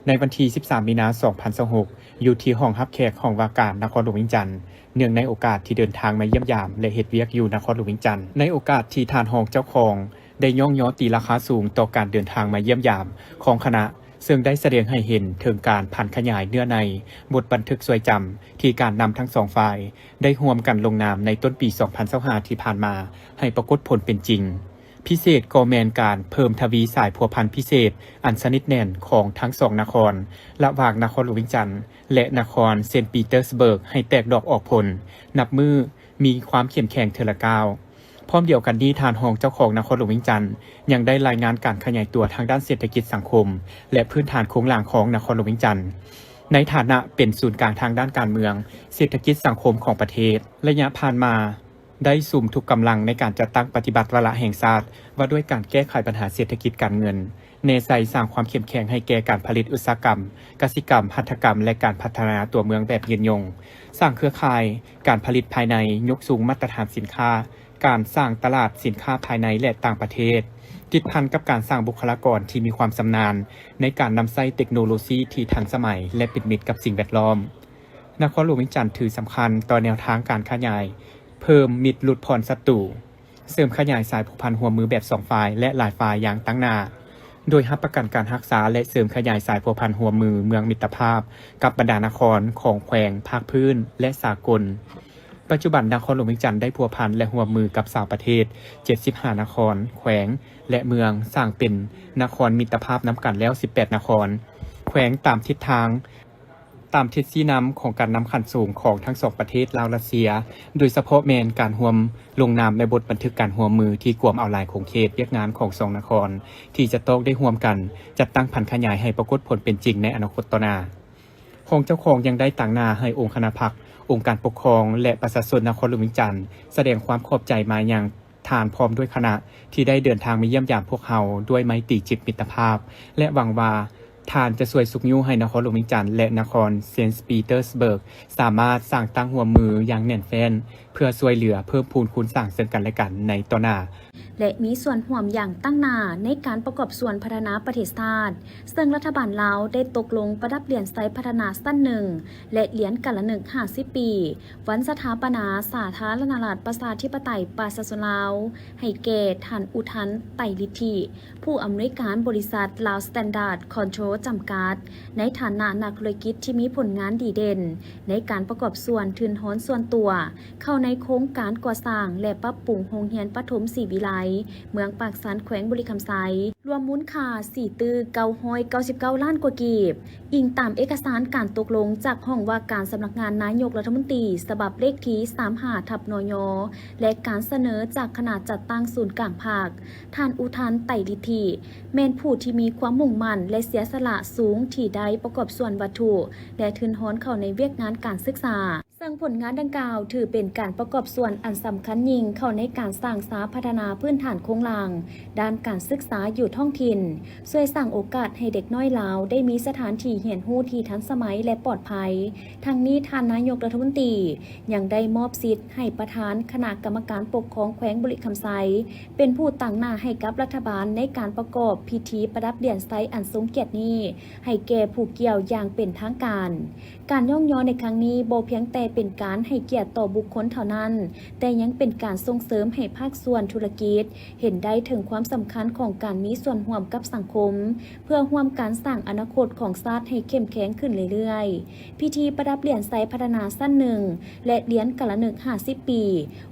ໃນວັນທີສິບສາມ ມີນາ ສອງພັນຊາວຫົກ ຢູ່ທີ່ຫ້ອງຮັບແຂກ ຫ້ອງວ່າການນະຄອນຫຼວງວຽງຈັນ, ເນື່ອງໃນໂອກາດທີ່ເດີນທາງມາຢ້ຽມຢາມ ແລະ ເຮັດວຽກຢູ່ນະຄອນຫຼວງວຽງຈັນ, ໃນໂອກາດທີ່ທ່ານຮອງເຈົ້າຄອງໄດ້ຍ້ອງຍໍຕີລາຄາສູງຕໍ່ການເດີນທາງມາຢ້ຽມຢາມຂອງຄະນະ, ເຊິ່ງໄດ້ສະແດງໃຫ້ເຫັນເຖິງການຜັນຂະຫຍາຍເນື້ອໃນບົດບັນທຶກຊ່ວຍຈຳ ທີ່ການນຳທັງສອງຝ່າຍໄດ້ຮ່ວມກັນລົງນາມໃນຕົ້ນປີສອງພັນຊາວຫ້າ ທີ່ຜ່ານມາ ໃຫ້ປາກົດຜົນເປັນຈິງ. ພິເສດກໍແມ່ນການເພີ່ມທະວີສາຍພົວພັນພິເສດອັນສະໜິດແໜ້ນຂອງທັງສອງນະຄອນ, ລະຫວ່າງນະຄອນຫຼວງວຽງຈັນ ແລະ ນະຄອນເຊນປີເຕີສເບີກ ໃຫ້ແຕກດອກອອກຜົນ, ນັບມື້ມີຄວາມເຂັ້ມແຂງເທື່ອລະກ້າວ. ພ້ອມດຽວກັນນີ້, ທ່ານຮອງເຈົ້າຄອງນະຄອນຫຼວງວຽງຈັນ ຍັງໄດ້ລາຍງານການຂະຫຍາຍຕົວທາງດ້ານເສດຖະກິດສັງຄົມ ແລະ ພື້ນຖານໂຄງລ່າງຂອງນະຄອນຫຼວງວຽງຈັນ ໃນຖານະເປັນສູນກາງທາງດ້ານການເມືອງ, ເສດຖະກິດ, ສັງຄົມຂອງປະເທດ. ໄລຍະຜ່ານມາ ໄດ້ສຸມທຸກກຳລັງໃນການຈັດຕັ້ງປະຕິບັດວາລະແຫ່ງຊາດວ່າດ້ວຍການແກ້ໄຂບັນຫາເສດຖະກິດການເງິນ, ແນໃສ່ສ້າງຄວາມເຂັ້ມແຂງໃຫ້ແກ່ການຜະລິດອຸດສາຫະກຳ, ກະສິກຳ, ຫັດຖະກຳ ແລະ ການພັດທະນາຕົວເມືອງແບບຍືນຍົງ, ສ້າງເຄືອຂ່າຍການຜະລິດພາຍໃນ, ຍົກສູງມາດຕະຖານສິນຄ້າ, ການສ້າງຕະຫຼາດສິນຄ້າພາຍໃນ ແລະ ຕ່າງປະເທດ, ຕິດພັນກັບການສ້າງບຸກຄະລາກອນທີ່ມີຄວາມຊຳນານໃນການນຳໃຊ້ເຕັກໂນໂລຊີທີ່ທັນສະໄໝ ແລະ ເປັນມິດກັບສິ່ງແວດລ້ອມ. ນະຄອນຫຼວງວຽງຈັນຖືສຳຄັນຕໍ່ແນວທາງການຂະຫຍາຍ ເພີ່ມມິດຫຼຸດຜ່ອນສັດຕູ, ເສີມຂະຫຍາຍສາຍພົວພັນຮ່ວມມືແບບສອງຝ່າຍ ແລະ ຫຼາຍຝ່າຍຢ່າງຕັ້ງໜ້າ, ໂດຍຮັບປະກັນການຮັກສາ ແລະ ເສີມຂະຫຍາຍສາຍພົວພັນຮ່ວມມືເມືອງມິດຕະພາບກັບບັນດານະຄອນຂອງແຂວງພາກພື້ນ ແລະ ສາກົນ. ປັດຈຸບັນນະຄອນຫຼວງວຽງຈັນໄດ້ພົວພັນ ແລະ ຮ່ວມມືກັບຊາວປະເທດເຈັດສິບຫ້ານະຄອນ, ແຂວງ ແລະ ເມືອງ, ສ້າງເປັນນະຄອນມິດຕະພາບນຳກັນແລ້ວສິບແປດນະຄອນ, ແຂວງ, ຕາມທິດທາງ ຕາມທິດຊີ້ນຳຂອງການນຳຂັ້ນສູງຂອງທັງສອງປະເທດລາວ-ລັດເຊຍ, ໂດຍສະເພາະແມ່ນການຮ່ວມລົງນາມໃນບົດບັນທຶກການຮ່ວມມືທີ່ກວມເອົາຫຼາຍຂົງເຂດວຽກງານຂອງສອງນະຄອນ ທີ່ຈະຕ້ອງໄດ້ຮ່ວມກັນຈັດຕັ້ງຜັນຂະຫຍາຍໃຫ້ປາກົດຜົນເປັນຈິງໃນອະນາຄົດຕໍ່ໜ້າ. ຮອງເຈົ້າຄອງຍັງໄດ້ຕາງໜ້າໃຫ້ອົງຄະນະພັກ, ອົງການປົກຄອງ ແລະ ປະຊາຊົນນະຄອນຫຼວງວຽງຈັນ ສະແດງຄວາມຂອບໃຈມາຍັງ ທ່ານພ້ອມດ້ວຍຄະນະທີ່ໄດ້ເດີນທາງມາຢ້ຽມຢາມພວກເຮົາດ້ວຍໄມຕີຈິດມິດຕະພາບ ແລະ ຫວັງວ່າທ່ານຈະຊ່ວຍຊຸກຍູ້ໃຫ້ນະຄອນຫຼວງວຽງຈັນ ແລະ ນະຄອນເຊນປີເຕີສເບີກ ສາມາດສ້າງຕັ້ງຮ່ວມມືຢ່າງແໜ້ນແຟ້ນ ເພື່ອຊ່ວຍເຫຼືອເພີ່ມພູນຄູນສ້າງເຊິ່ງກັນແລະກັນໃນຕໍ່ໜ້າ. ແລະ ມີສ່ວນຮ່ວມຢ່າງຕັ້ງໜ້າໃນການປະກອບສ່ວນພັດທະນາປະເທດຊາດ, ເຊິ່ງລັດຖະບານລາວໄດ້ຕົກລົງປະດັບຫຼຽນໄຊພັດທະນາຊັ້ນໜຶ່ງ ແລະ ຫຼຽນກາລະນຶກຫ້າສິບປີ ວັນສະຖາປະນາສາທາລະນະລັດ ປະຊາທິປະໄຕ ປະຊາຊົນລາວ ໃຫ້ແກ່ທ່ານ ອຸທັນ ໄຕລິດທິ ຜູ້ອຳນວຍການບໍລິສັດ ລາວສະແຕນດາດຄອນໂທຣ ຈຳກັດ ໃນຖານະນັກທຸລະກິດທີ່ມີຜົນງານດີເດັ່ນໃນການປະກອບສ່ວນທຶນຮອນສ່ວນຕົວ ເຂົ້າໃນໂຄງການກໍ່ສ້າງ ແລະ ປັບປຸງໂຮງຮຽນປະຖົມສີວິໄລ ເມືອງປາກຊັນ ແຂວງບໍລິຄຳໄຊ ລວມມູນຄ່າສີ່ຕື້ເກົ້າຮ້ອຍເກົ້າສິບເກົ້າລ້ານກວ່າກີບ. ອີງຕາມເອກະສານການຕົກລົງຈາກຫ້ອງວ່າການສຳນັກງານນາຍົກລັດຖະມົນຕີ ສະບັບເລກທີສາມຫ້າທັບ ນຍ ແລະ ການສະເໜີຈາກຄະນະຈັດຕັ້ງສູນກາງພັກ, ທ່ານ ອຸທັນ ໄຕລິດທິ ແມ່ນຜູ້ທີ່ມີຄວາມມຸ່ງໝັ້ນ ແລະ ເສຍສະຫຼະສູງທີ່ໄດ້ປະກອບສ່ວນວັດຖຸ ແລະ ທຶນຮອນເຂົ້າໃນວຽກງານການສຶກສາ. ເຊິ່ງຜົນງານດັ່ງກ່າວຖືເປັນການປະກອບສ່ວນອັນສຳຄັນຍິ່ງເຂົ້າໃນການສ້າງສາພັດທະນາພື້ນຖານໂຄງລ່າງດ້ານການສຶກສາຢູ່ທ້ອງຖິ່ນ, ຊ່ວຍສ້າງໂອກາດໃຫ້ເດັກນ້ອຍລາວໄດ້ມີສະຖານທີ່ຮຽນຮູ້ທີ່ທັນສະໄໝ ແລະ ປອດໄພ. ທັງນີ້, ທ່ານນາຍົກລັດຖະມົນຕີຍັງໄດ້ມອບສິດໃຫ້ປະທານຄະນະກຳມະການປົກຄອງແຂວງບໍລິຄຳໄຊ ເປັນຜູ້ຕາງໜ້າໃຫ້ກັບລັດຖະບານໃນການປະກອບພິທີປະດັບຫຼຽນໄຊອັນຊົງກຽດນີ້ ໃຫ້ແກ່ຜູ້ກ່ຽວຢ່າງເປັນທາງການ. ການຍ້ອງຍໍໃນຄັ້ງນີ້ບໍ່ພຽງແຕ່ເປັນການໃຫ້ກຽດຕໍ່ບຸກຄົນເທົ່ານັ້ນ, ແຕ່ຍັງເປັນການສົ່ງເສີມໃຫ້ພາກສ່ວນທຸລະກິດເຫັນໄດ້ເຖິງຄວາມສຳຄັນຂອງການມີສ່ວນຮ່ວມກັບສັງຄົມ ເພື່ອຮ່ວມກັນສ້າງອະນາຄົດຂອງຊາດໃຫ້ເຂັ້ມແຂງຂຶ້ນເລື້ອຍໆ. ພິທີປະດັບຫຼຽນໄຊພັດທະນາຊັ້ນໜຶ່ງ ແລະ ຫຼຽນກາລະນຶກຫ້າສິບປີ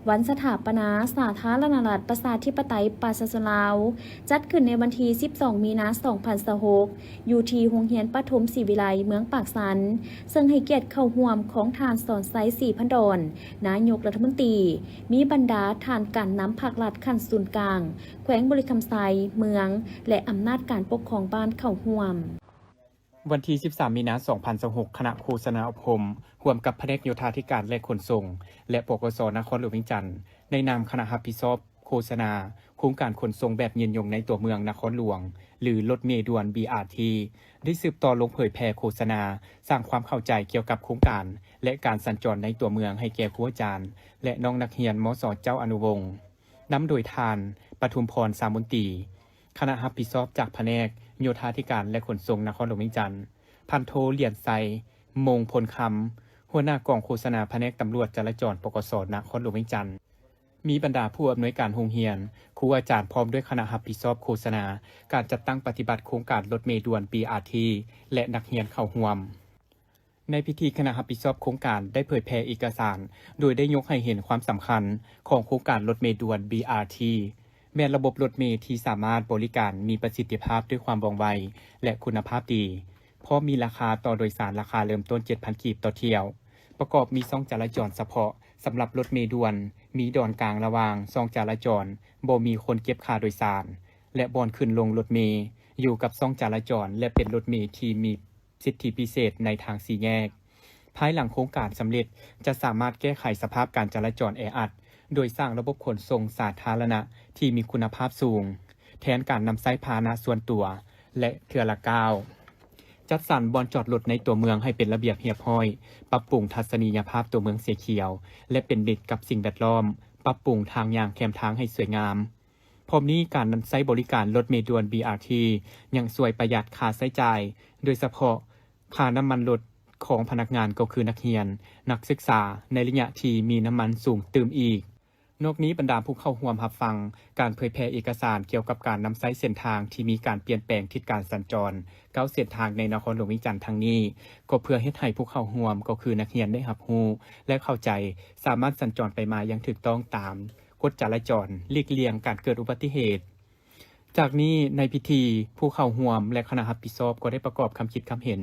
ວັນສະຖາປະນາສາທາລະນະລັດ ປະຊາທິປະໄຕ ປະຊາຊົນລາວ ຈັດຂຶ້ນໃນວັນທີສິບສອງ ມີນາ ສອງພັນຊາວຫົກ ຢູ່ທີ່ໂຮງຮຽນປະຖົມສີວິໄລ ເມືອງປາກຊັນ, ເຊິ່ງໃຫ້ກຽດເຂົ້າຮ່ວມຂອງທ່ານ ສອນໄຊ ສີພັນດອນ ນາຍົກລັດຖະມົນຕີ, ມີບັນດາທ່ານການນຳພັກລັດຂັ້ນສູນກາງ, ແຂວງບໍລິຄຳໄຊ, ເມືອງ ແລະ ອຳນາດການປົກຄອງບ້ານເຂົ້າຮ່ວມ. ວັນທີສິບສາມ ມີນາ ສອງພັນຊາວຫົກ ຄະນະໂຄສະນາອົບຮົມ ຮ່ວມກັບພະແນກໂຍທາທິການ ແລະ ຂົນສົ່ງ ແລະ ປກສ ນະຄອນຫຼວງວຽງຈັນ ໃນນາມຄະນະຮັບຜິດຊອບໂຄສະນາໂຄງການຂົນສົ່ງແບບຍືນຍົງໃນຕົວເມືອງນະຄອນຫຼວງ ຫຼື ລົດເມດ່ວນ ບີອາທີ ໄດ້ສືບຕໍ່ລົງເຜີຍແຜ່ໂຄສະນາ ສ້າງຄວາມເຂົ້າໃຈກ່ຽວກັບໂຄງການ ແລະ ການສັນຈອນໃນຕົວເມືອງໃຫ້ແກ່ຄູອາຈານ ແລະ ນ້ອງນັກຮຽນ ມສ ເຈົ້າອະນຸວົງ ນຳໂດຍທ່ານ ປະທຸມພອນ ສາມົນຕີ ຄະນະຮັບຜິດຊອບຈາກພະແນກໂຍທາທິການ ແລະ ຂົນສົ່ງນະຄອນຫຼວງວຽງຈັນ. ພັນໂທ ຫຼຽນໄຊ ມົງພົນຄຳ ຫົວໜ້າກອງໂຄສະນາພະແນກຕຳຫຼວດຈະລາຈອນ ປກສ ນະຄອນຫຼວງວຽງຈັນ, ມີບັນດາຜູ້ອຳນວຍການໂຮງຮຽນ, ຄູອາຈານ ພ້ອມດ້ວຍຄະນະຮັບຜິດຊອບໂຄສະນາການຈັດຕັ້ງປະຕິບັດໂຄງການລົດເມດ່ວນ ບີອາທີ ແລະ ນັກຮຽນເຂົ້າຮ່ວມ. ໃນພິທີ, ຄະນະຮັບຜິດຊອບໂຄງການໄດ້ເຜີຍແຜ່ເອກະສານ ໂດຍໄດ້ຍົກໃຫ້ເຫັນຄວາມສຳຄັນຂອງໂຄງການລົດເມດ່ວນ ບີອາທີ ແມ່ນລະບົບລົດເມທີ່ສາມາດບໍລິການມີປະສິດທິພາບດ້ວຍຄວາມວ່ອງໄວ ແລະ ຄຸນນະພາບດີ, ພ້ອມມີລາຄາຕໍ່ໂດຍສານລາຄາເລີ່ມຕົ້ນເຈັດພັນກີບຕໍ່ຖ້ຽວ, ປະກອບມີຊ່ອງຈະລາຈອນສະເພາະສຳລັບລົດເມດ່ວນ, ມີດອນກາງລະຫວ່າງຊ່ອງຈະລາຈອນ, ບໍ່ມີຄົນເກັບຄ່າໂດຍສານ ແລະ ບ່ອນຂຶ້ນລົງລົດເມຢູ່ກັບຊ່ອງຈະລາຈອນ ແລະ ເປັນລົດເມທີ່ມີ ສິດທິພິເສດໃນທາງສີ່ແຍກ. ພາຍຫຼັງໂຄງການສຳເລັດ, ຈະສາມາດແກ້ໄຂສະພາບການຈະລາຈອນແອອັດ ໂດຍສ້າງລະບົບຂົນສົ່ງສາທາລະນະທີ່ມີຄຸນນະພາບສູງ, ແທນການນຳໃຊ້ພາຫະນະສ່ວນຕົວ ແລະ ເທື່ອລະກ້າວ. ຈັດສັນບ່ອນຈອດລົດໃນຕົວເມືອງໃຫ້ເປັນລະບຽບຮຽບຮ້ອຍ, ປັບປຸງທັດສະນີຍະພາບຕົວເມືອງເສຍຂຽວ ແລະ ເປັນມິດກັບສິ່ງແວດລ້ອມ, ປັບປຸງທາງຍ່າງແຄມທາງໃຫ້ສວຍງາມ. ພ້ອມນີ້, ການນຳໃຊ້ບໍລິການລົດເມດ່ວນ ບີອາທີ ຍັງຊ່ວຍປະຢັດຄ່າໃຊ້ຈ່າຍ, ໂດຍສະເພາະຄ່ານ້ຳມັນລົດຂອງພະນັກງານ ກໍຄືນັກຮຽນ, ນັກສຶກສາ ໃນໄລຍະທີ່ມີນ້ຳມັນສູງຕື່ມອີກ. ນອກນີ້, ບັນດາຜູ້ເຂົ້າຮ່ວມຮັບຟັງການເຜີຍແຜ່ເອກະສານກ່ຽວກັບການນຳໃຊ້ເສັ້ນທາງທີ່ມີການປ່ຽນແປງທິດການສັນຈອນ ເກົ້າເສັ້ນທາງໃນນະຄອນຫຼວງວຽງຈັນຄັ້ງນີ້, ກໍເພື່ອເຮັດໃຫ້ຜູ້ເຂົ້າຮ່ວມ ກໍຄືນັກຮຽນ ໄດ້ຮັບຮູ້ ແລະ ເຂົ້າໃຈ, ສາມາດສັນຈອນໄປມາຢ່າງຖືກຕ້ອງຕາມ ກົດຈະລາຈອນ, ຫຼີກລ່ຽງການເກີດອຸບັດຕິເຫດ. ຈາກນີ້, ໃນພິທີ, ຜູ້ເຂົ້າຮ່ວມ ແລະ ຄະນະຮັບຜິດຊອບກໍໄດ້ປະກອບຄຳຄິດຄຳເຫັນ,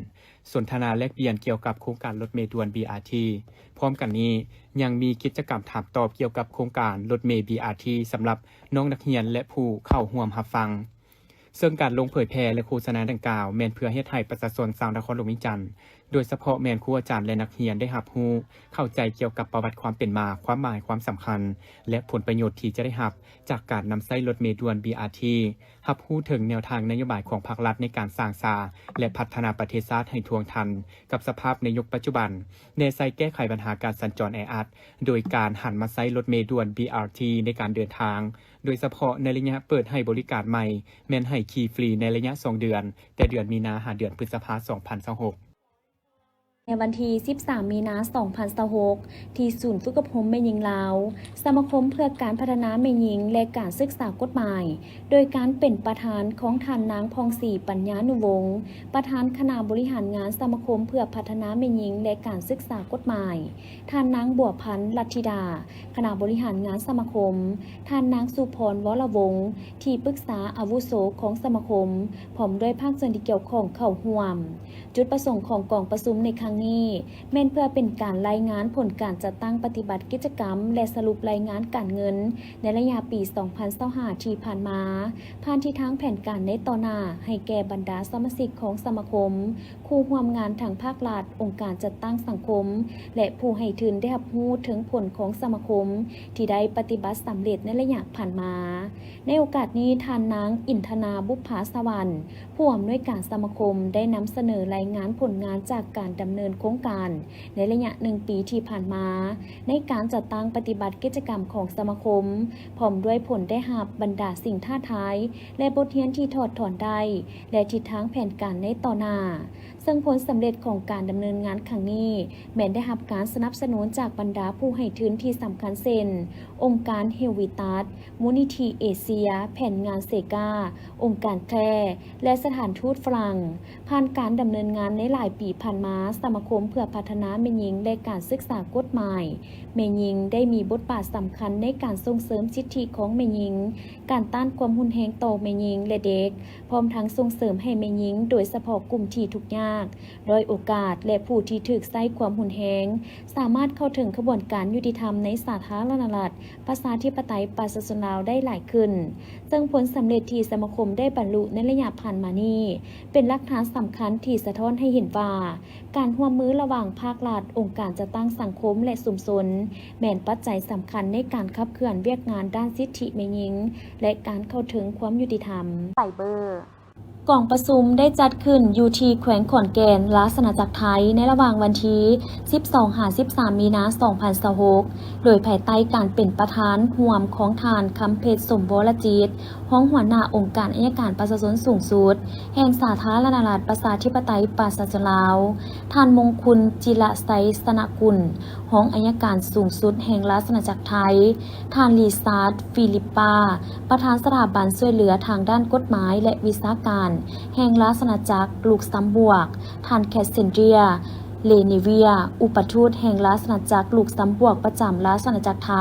ສົນທະນາແລກປ່ຽນກ່ຽວກັບໂຄງການລົດເມດ່ວນ ບີອາທີ. ພ້ອມກັນນີ້, ຍັງມີກິດຈະກຳຖາມຕອບກ່ຽວກັບໂຄງການລົດເມ ບີອາທີ ສຳລັບນ້ອງນັກຮຽນ ແລະ ຜູ້ເຂົ້າຮ່ວມຮັບຟັງ. ເຊິ່ງການລົງເຜີຍແຜ່ ແລະ ໂຄສະນາດັ່ງກ່າວ ແມ່ນເພື່ອເຮັດໃຫ້ປະຊາຊົນຊາວນະຄອນຫຼວງວຽງຈັນ, ໂດຍສະເພາະແມ່ນຄູອາຈານ ແລະ ນັກຮຽນ ໄດ້ຮັບຮູ້ເຂົ້າໃຈກ່ຽວກັບປະຫວັດຄວາມເປັນມາ, ຄວາມໝາຍ, ຄວາມສຳຄັນ ແລະ ຜົນປະໂຫຍດທີ່ຈະໄດ້ຮັບຈາກການນຳໃຊ້ລົດເມດ່ວນ ບີອາທີ, ຮັບຮູ້ເຖິງແນວທາງນະໂຍບາຍຂອງພາກລັດໃນການສ້າງສາ ແລະ ພັດທະນາປະເທດຊາດໃຫ້ທ່ວງທັນກັບສະພາບໃນຍຸກປັດຈຸບັນ, ແນໃສ່ແກ້ໄຂບັນຫາການສັນຈອນແອອັດ ໂດຍການຫັນມາໃຊ້ລົດເມດ່ວນ ບີອາທີ ໃນການເດີນທາງ, ໂດຍສະເພາະໃນໄລຍະເປີດໃຫ້ບໍລິການໃໝ່ ແມ່ນໃຫ້ຂີ່ຟຣີໃນໄລຍະສອງເດືອນ, ແຕ່ເດືອນມີນາຫາເດືອນພຶດສະພາ ສອງພັນຊາວຫົກ. ໃນວັນທີສິບສາມ ມີນາ ສອງພັນຊາວຫົກ ທີ່ສູນຝຶກອົບຮົມແມ່ຍິງລາວ, ສະມາຄົມເພື່ອການພັດທະນາແມ່ຍິງ ແລະ ການສຶກສາກົດໝາຍ, ໂດຍການເປັນປະທານຂອງທ່ານນາງ ຜ່ອງສີ ປັນຍານຸວົງ, ປະທານຄະນະບໍລິຫານງານສະມາຄົມເພື່ອພັດທະນາແມ່ຍິງ ແລະ ການສຶກສາກົດໝາຍ, ທ່ານນາງ ບົວພັນ ລັດທິດາ, ຄະນະບໍລິຫານງານສະມາຄົມ, ທ່ານນາງ ສຸພອນ ວໍລະວົງ, ທີ່ປຶກສາອາວຸໂສຂອງສະມາຄົມ, ພ້ອມດ້ວຍພາກສ່ວນທີ່ກ່ຽວຂ້ອງເຂົ້າຮ່ວມ. ຈຸດປະສົງຂອງກອງປະຊຸມໃນຄັ້ງນີ້ ແມ່ນເພື່ອເປັນການລາຍງານຜົນການຈັດຕັ້ງປະຕິບັດກິດຈະກຳ ແລະ ສະຫຼຸບລາຍງານການເງິນໃນໄລຍະປີສອງພັນຊາວຫ້າທີ່ຜ່ານມາ, ຜ່ານທິດທາງແຜນການໃນຕໍ່ໜ້າ ໃຫ້ແກ່ບັນດາສະມາຊິກຂອງສະມາຄົມ, ຄູ່ຮ່ວມງານທາງພາກລັດ, ອົງການຈັດຕັ້ງສັງຄົມ ແລະ ຜູ້ໃຫ້ທຶນໄດ້ຮັບຮູ້ເຖິງຜົນຂອງສະມາຄົມທີ່ໄດ້ປະຕິບັດສຳເລັດໃນໄລຍະຜ່ານມາ. ໃນໂອກາດນີ້, ທ່ານນາງ ອິນທະນາ ບຸບຜາສະຫວັນ, ຜູ້ອຳນວຍການສະມາຄົມ ໄດ້ນຳສະເໜີລາຍງານຜົນງານຈາກການດຳເນີນໂຄງການໃນໄລຍະໜຶ່ງປີທີ່ຜ່ານມາ, ໃນການຈັດຕັ້ງປະຕິບັດກິດຈະກຳຂອງສະມາຄົມ, ພ້ອມດ້ວຍຜົນໄດ້ຮັບ, ບັນດາສິ່ງທ້າທາຍ ແລະ ບົດຮຽນທີ່ຖອດຖອນໄດ້ ແລະ ທິດທາງແຜນການໃນຕໍ່ໜ້າ. ເຊິ່ງຜົນສຳເລັດຂອງການດຳເນີນງານຄັ້ງນີ້ ແມ່ນໄດ້ຮັບການສະໜັບສະໜູນຈາກບັນດາຜູ້ໃຫ້ທຶນທີ່ສຳຄັນເຊັ່ນ ອົງການເຮວວີຕັສ, ມູນນິທິເອເຊຍ, ແຜນງານເຊກາ, ອົງການແຄລ ແລະ ສະຖານທູດຝຣັ່ງ. ຜ່ານການດຳເນີນງານໃນຫຼາຍປີຜ່ານມາ, ສະມາຄົມເພື່ອພັດທະນາແມ່ຍິງ ແລະ ການສຶກສາກົດໝາຍແມ່ຍິງ ໄດ້ມີບົດບາດສຳຄັນໃນການສົ່ງເສີມສິດທິຂອງແມ່ຍິງ, ການຕ້ານຄວາມຮຸນແຮງຕໍ່ແມ່ຍິງ ແລະ ເດັກ, ພ້ອມທັງສົ່ງເສີມໃຫ້ແມ່ຍິງ, ໂດຍສະເພາະກຸ່ມທີ່ທຸກຍາກ, ດ້ອຍໂອກາດ ແລະ ຜູ້ທີ່ຖືກໃຊ້ຄວາມຮຸນແຮງ ສາມາດເຂົ້າເຖິງຂະບວນການຍຸຕິທຳໃນສາທາລະນະລັດ ປະຊາທິປະໄຕປະຊາຊົນລາວໄດ້ຫຼາຍຂຶ້ນ. ເຊິ່ງຜົນສຳເລັດທີ່ສະມາຄົມໄດ້ບັນລຸໃນໄລຍະຜ່ານມານີ້ ເປັນຫຼັກຖານສຳຄັນທີ່ສະທ້ອນໃຫ້ເຫັນວ່າ ການຮ່ວມມືລະຫວ່າງພາກລັດ, ອົງການຈັດຕັ້ງສັງຄົມ ແລະ ຊຸມຊົນ ແມ່ນປັດໄຈສຳຄັນໃນການຂັບເຄື່ອນວຽກງານດ້ານສິດທິແມ່ຍິງ ແລະ ການເຂົ້າເຖິງຄວາມຍຸຕິທຳ. ໄຟເບີ ກອງປະຊຸມໄດ້ຈັດຂຶ້ນຢູ່ທີ່ແຂວງຂອນແກ່ນ, ລາຊະອານາຈັກໄທ ໃນລະຫວ່າງວັນທີສິບສອງຫາສິບສາມ ມີນາ ສອງພັນຊາວຫົກ ໂດຍພາຍໃຕ້ການເປັນປະທານຮ່ວມຂອງທ່ານ ຄຳເພັດ ສົມວໍລະຈິດ, ຮອງຫົວໜ້າອົງການອັຍການປະຊາຊົນສູງສຸດ ແຫ່ງສາທາລະນະລັດ ປະຊາທິປະໄຕ ປະຊາຊົນລາວ, ທ່ານ ມົງຄຸນ ຈິລະໄຊຊະນະກຸນ, ຮອງອັຍການສູງສຸດແຫ່ງລາຊະອານາຈັກໄທ, ທ່ານ ຣີຊາດ ຟີລິບປາ, ປະທານສະຖາບັນຊ່ວຍເຫຼືອທາງດ້ານກົດໝາຍ ແລະ ວິຊາການ ແຫ່ງລາຊະອານາຈັກລຸກຊຳບວກ, ທ່ານ ແຄດເຊັນເດຣຍ ເລນີເວຍ, ອຸປະທູດແຫ່ງລາຊະອານາຈັກລຸກຊຳບວກປະຈຳລາຊະອານາຈັກໄທ,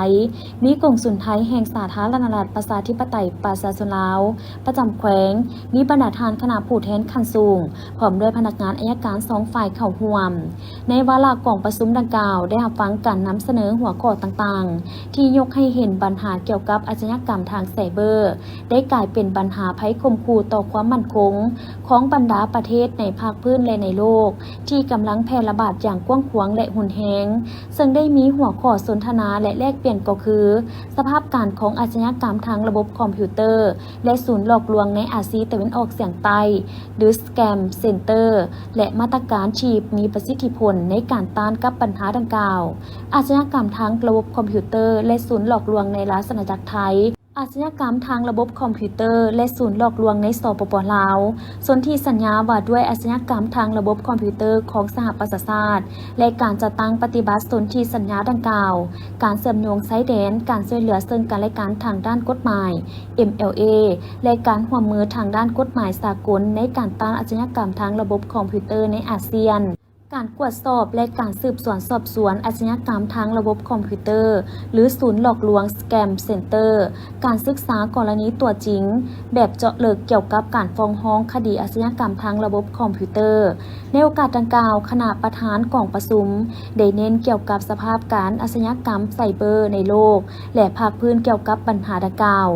ມີກົງສຸນໄທແຫ່ງສາທາລະນະລັດ ປະຊາທິປະໄຕ ປະຊາຊົນລາວ ປະຈຳແຂວງ, ມີບັນດາທ່ານຄະນະຜູ້ແທນຂັ້ນສູງ, ພ້ອມດ້ວຍພະນັກງານອັຍການສອງຝ່າຍເຂົ້າຮ່ວມ. ໃນວາລະກອງປະຊຸມດັ່ງກ່າວ ໄດ້ຮັບຟັງການນຳສະເໜີຫົວຂໍ້ຕ່າງໆ ທີ່ຍົກໃຫ້ເຫັນບັນຫາກ່ຽວກັບອາຊະຍາກຳທາງໄຊເບີ ໄດ້ກາຍເປັນບັນຫາໄພຂົ່ມຂູ່ຕໍ່ຄວາມໝັ້ນຄົງຂອງບັນດາປະເທດໃນພາກພື້ນ ແລະ ໃນໂລກ ທີ່ກຳລັງແຜ່ລະບາດຢ່າງກວ້າງຂວາງ ແລະ ຮຸນແຮງ, ເຊິ່ງໄດ້ມີຫົວຂໍ້ສົນທະນາ ແລະ ແລກປ່ຽນກໍຄື ສະພາບການຂອງອາຊະຍາກຳທາງລະບົບຄອມພິວເຕີ ແລະ ສູນຫຼອກລວງໃນອາຊີຕາເວັນອອກສຽງໃຕ້ ຫຼື ສະແກມເຊັນເຕີ ແລະ ມາດຕະການທີ່ມີປະສິດທິຜົນໃນການຕ້ານກັບບັນຫາດັ່ງກ່າວ. ອາຊະຍາກຳທາງລະບົບຄອມພິວເຕີ ແລະ ສູນຫຼອກລວງໃນລາຊະອານາຈັກໄທ, ອາຊະຍາກຳທາງລະບົບຄອມພິວເຕີ ແລະ ສູນຫຼອກລວງໃນ ສປປ ລາວ, ສົນທິສັນຍາວ່າດ້ວຍອາຊະຍາກຳທາງລະບົບຄອມພິວເຕີຂອງສະຫະປະຊາຊາດ ແລະ ການຈັດຕັ້ງປະຕິບັດສົນທິສັນຍາດັ່ງກ່າວ, ການເຊື່ອມໂຍງຊາຍແດນ, ການຊ່ວຍເຫຼືອເຊິ່ງກັນແລະກັນທາງດ້ານກົດໝາຍ ເອັມແອລເອ ແລະ ການຮ່ວມມືທາງດ້ານກົດໝາຍສາກົນໃນການຕ້ານອາຊະຍາກຳທາງລະບົບຄອມພິວເຕີໃນອາຊຽນ, ການກວດສອບ ແລະ ການສືບສວນສອບສວນອາຊະຍາກຳທາງລະບົບຄອມພິວເຕີ ຫຼື ສູນຫຼອກລວງ ສະແກມເຊັນເຕີ, ການສຶກສາກໍລະນີຕົວຈິງແບບເຈາະເລິກກ່ຽວກັບການຟ້ອງຮ້ອງຄະດີອາຊະຍາກຳທາງລະບົບຄອມພິວເຕີ. ໃນໂອກາດດັ່ງກ່າວ, ຄະນະປະທານກອງປະຊຸມໄດ້ເນັ້ນກ່ຽວກັບສະພາບການອາຊະຍາກຳໄຊເບີໃນໂລກ ແລະ ພາກພື້ນກ່ຽວກັບບັນຫາດັ່ງກ່າວ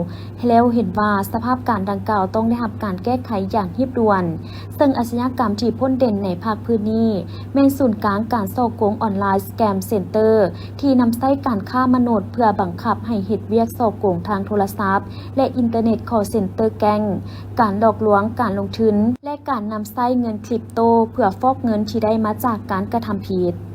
ແລ້ວເຫັນວ່າສະພາບການດັ່ງກ່າວຕ້ອງໄດ້ຮັບການແກ້ໄຂຢ່າງຮີບດ່ວນ, ເຊິ່ງອາຊະຍາກຳທີ່ພົ້ນເດັ່ນໃນພາກພື້ນນີ້ ແມ່ນສູນກາງການສໍ້ໂກງອອນລາຍ ສະແກມເຊັນເຕີ ທີ່ນຳໃຊ້ການຄ້າມະນຸດເພື່ອບັງຄັບໃຫ້ເຮັດວຽກສໍ້ໂກງທາງໂທລະສັບ ແລະ ອິນເຕີເນັດ ຄໍເຊັນເຕີ ແກ້ງ, ການຫຼອກລວງການລົງທຶນ ແລະ ການນຳໃຊ້ເງິນຄຣິບໂຕເພື່ອຟອກເງິນທີ່ໄດ້ມາຈາກການກະທຳຜິດ.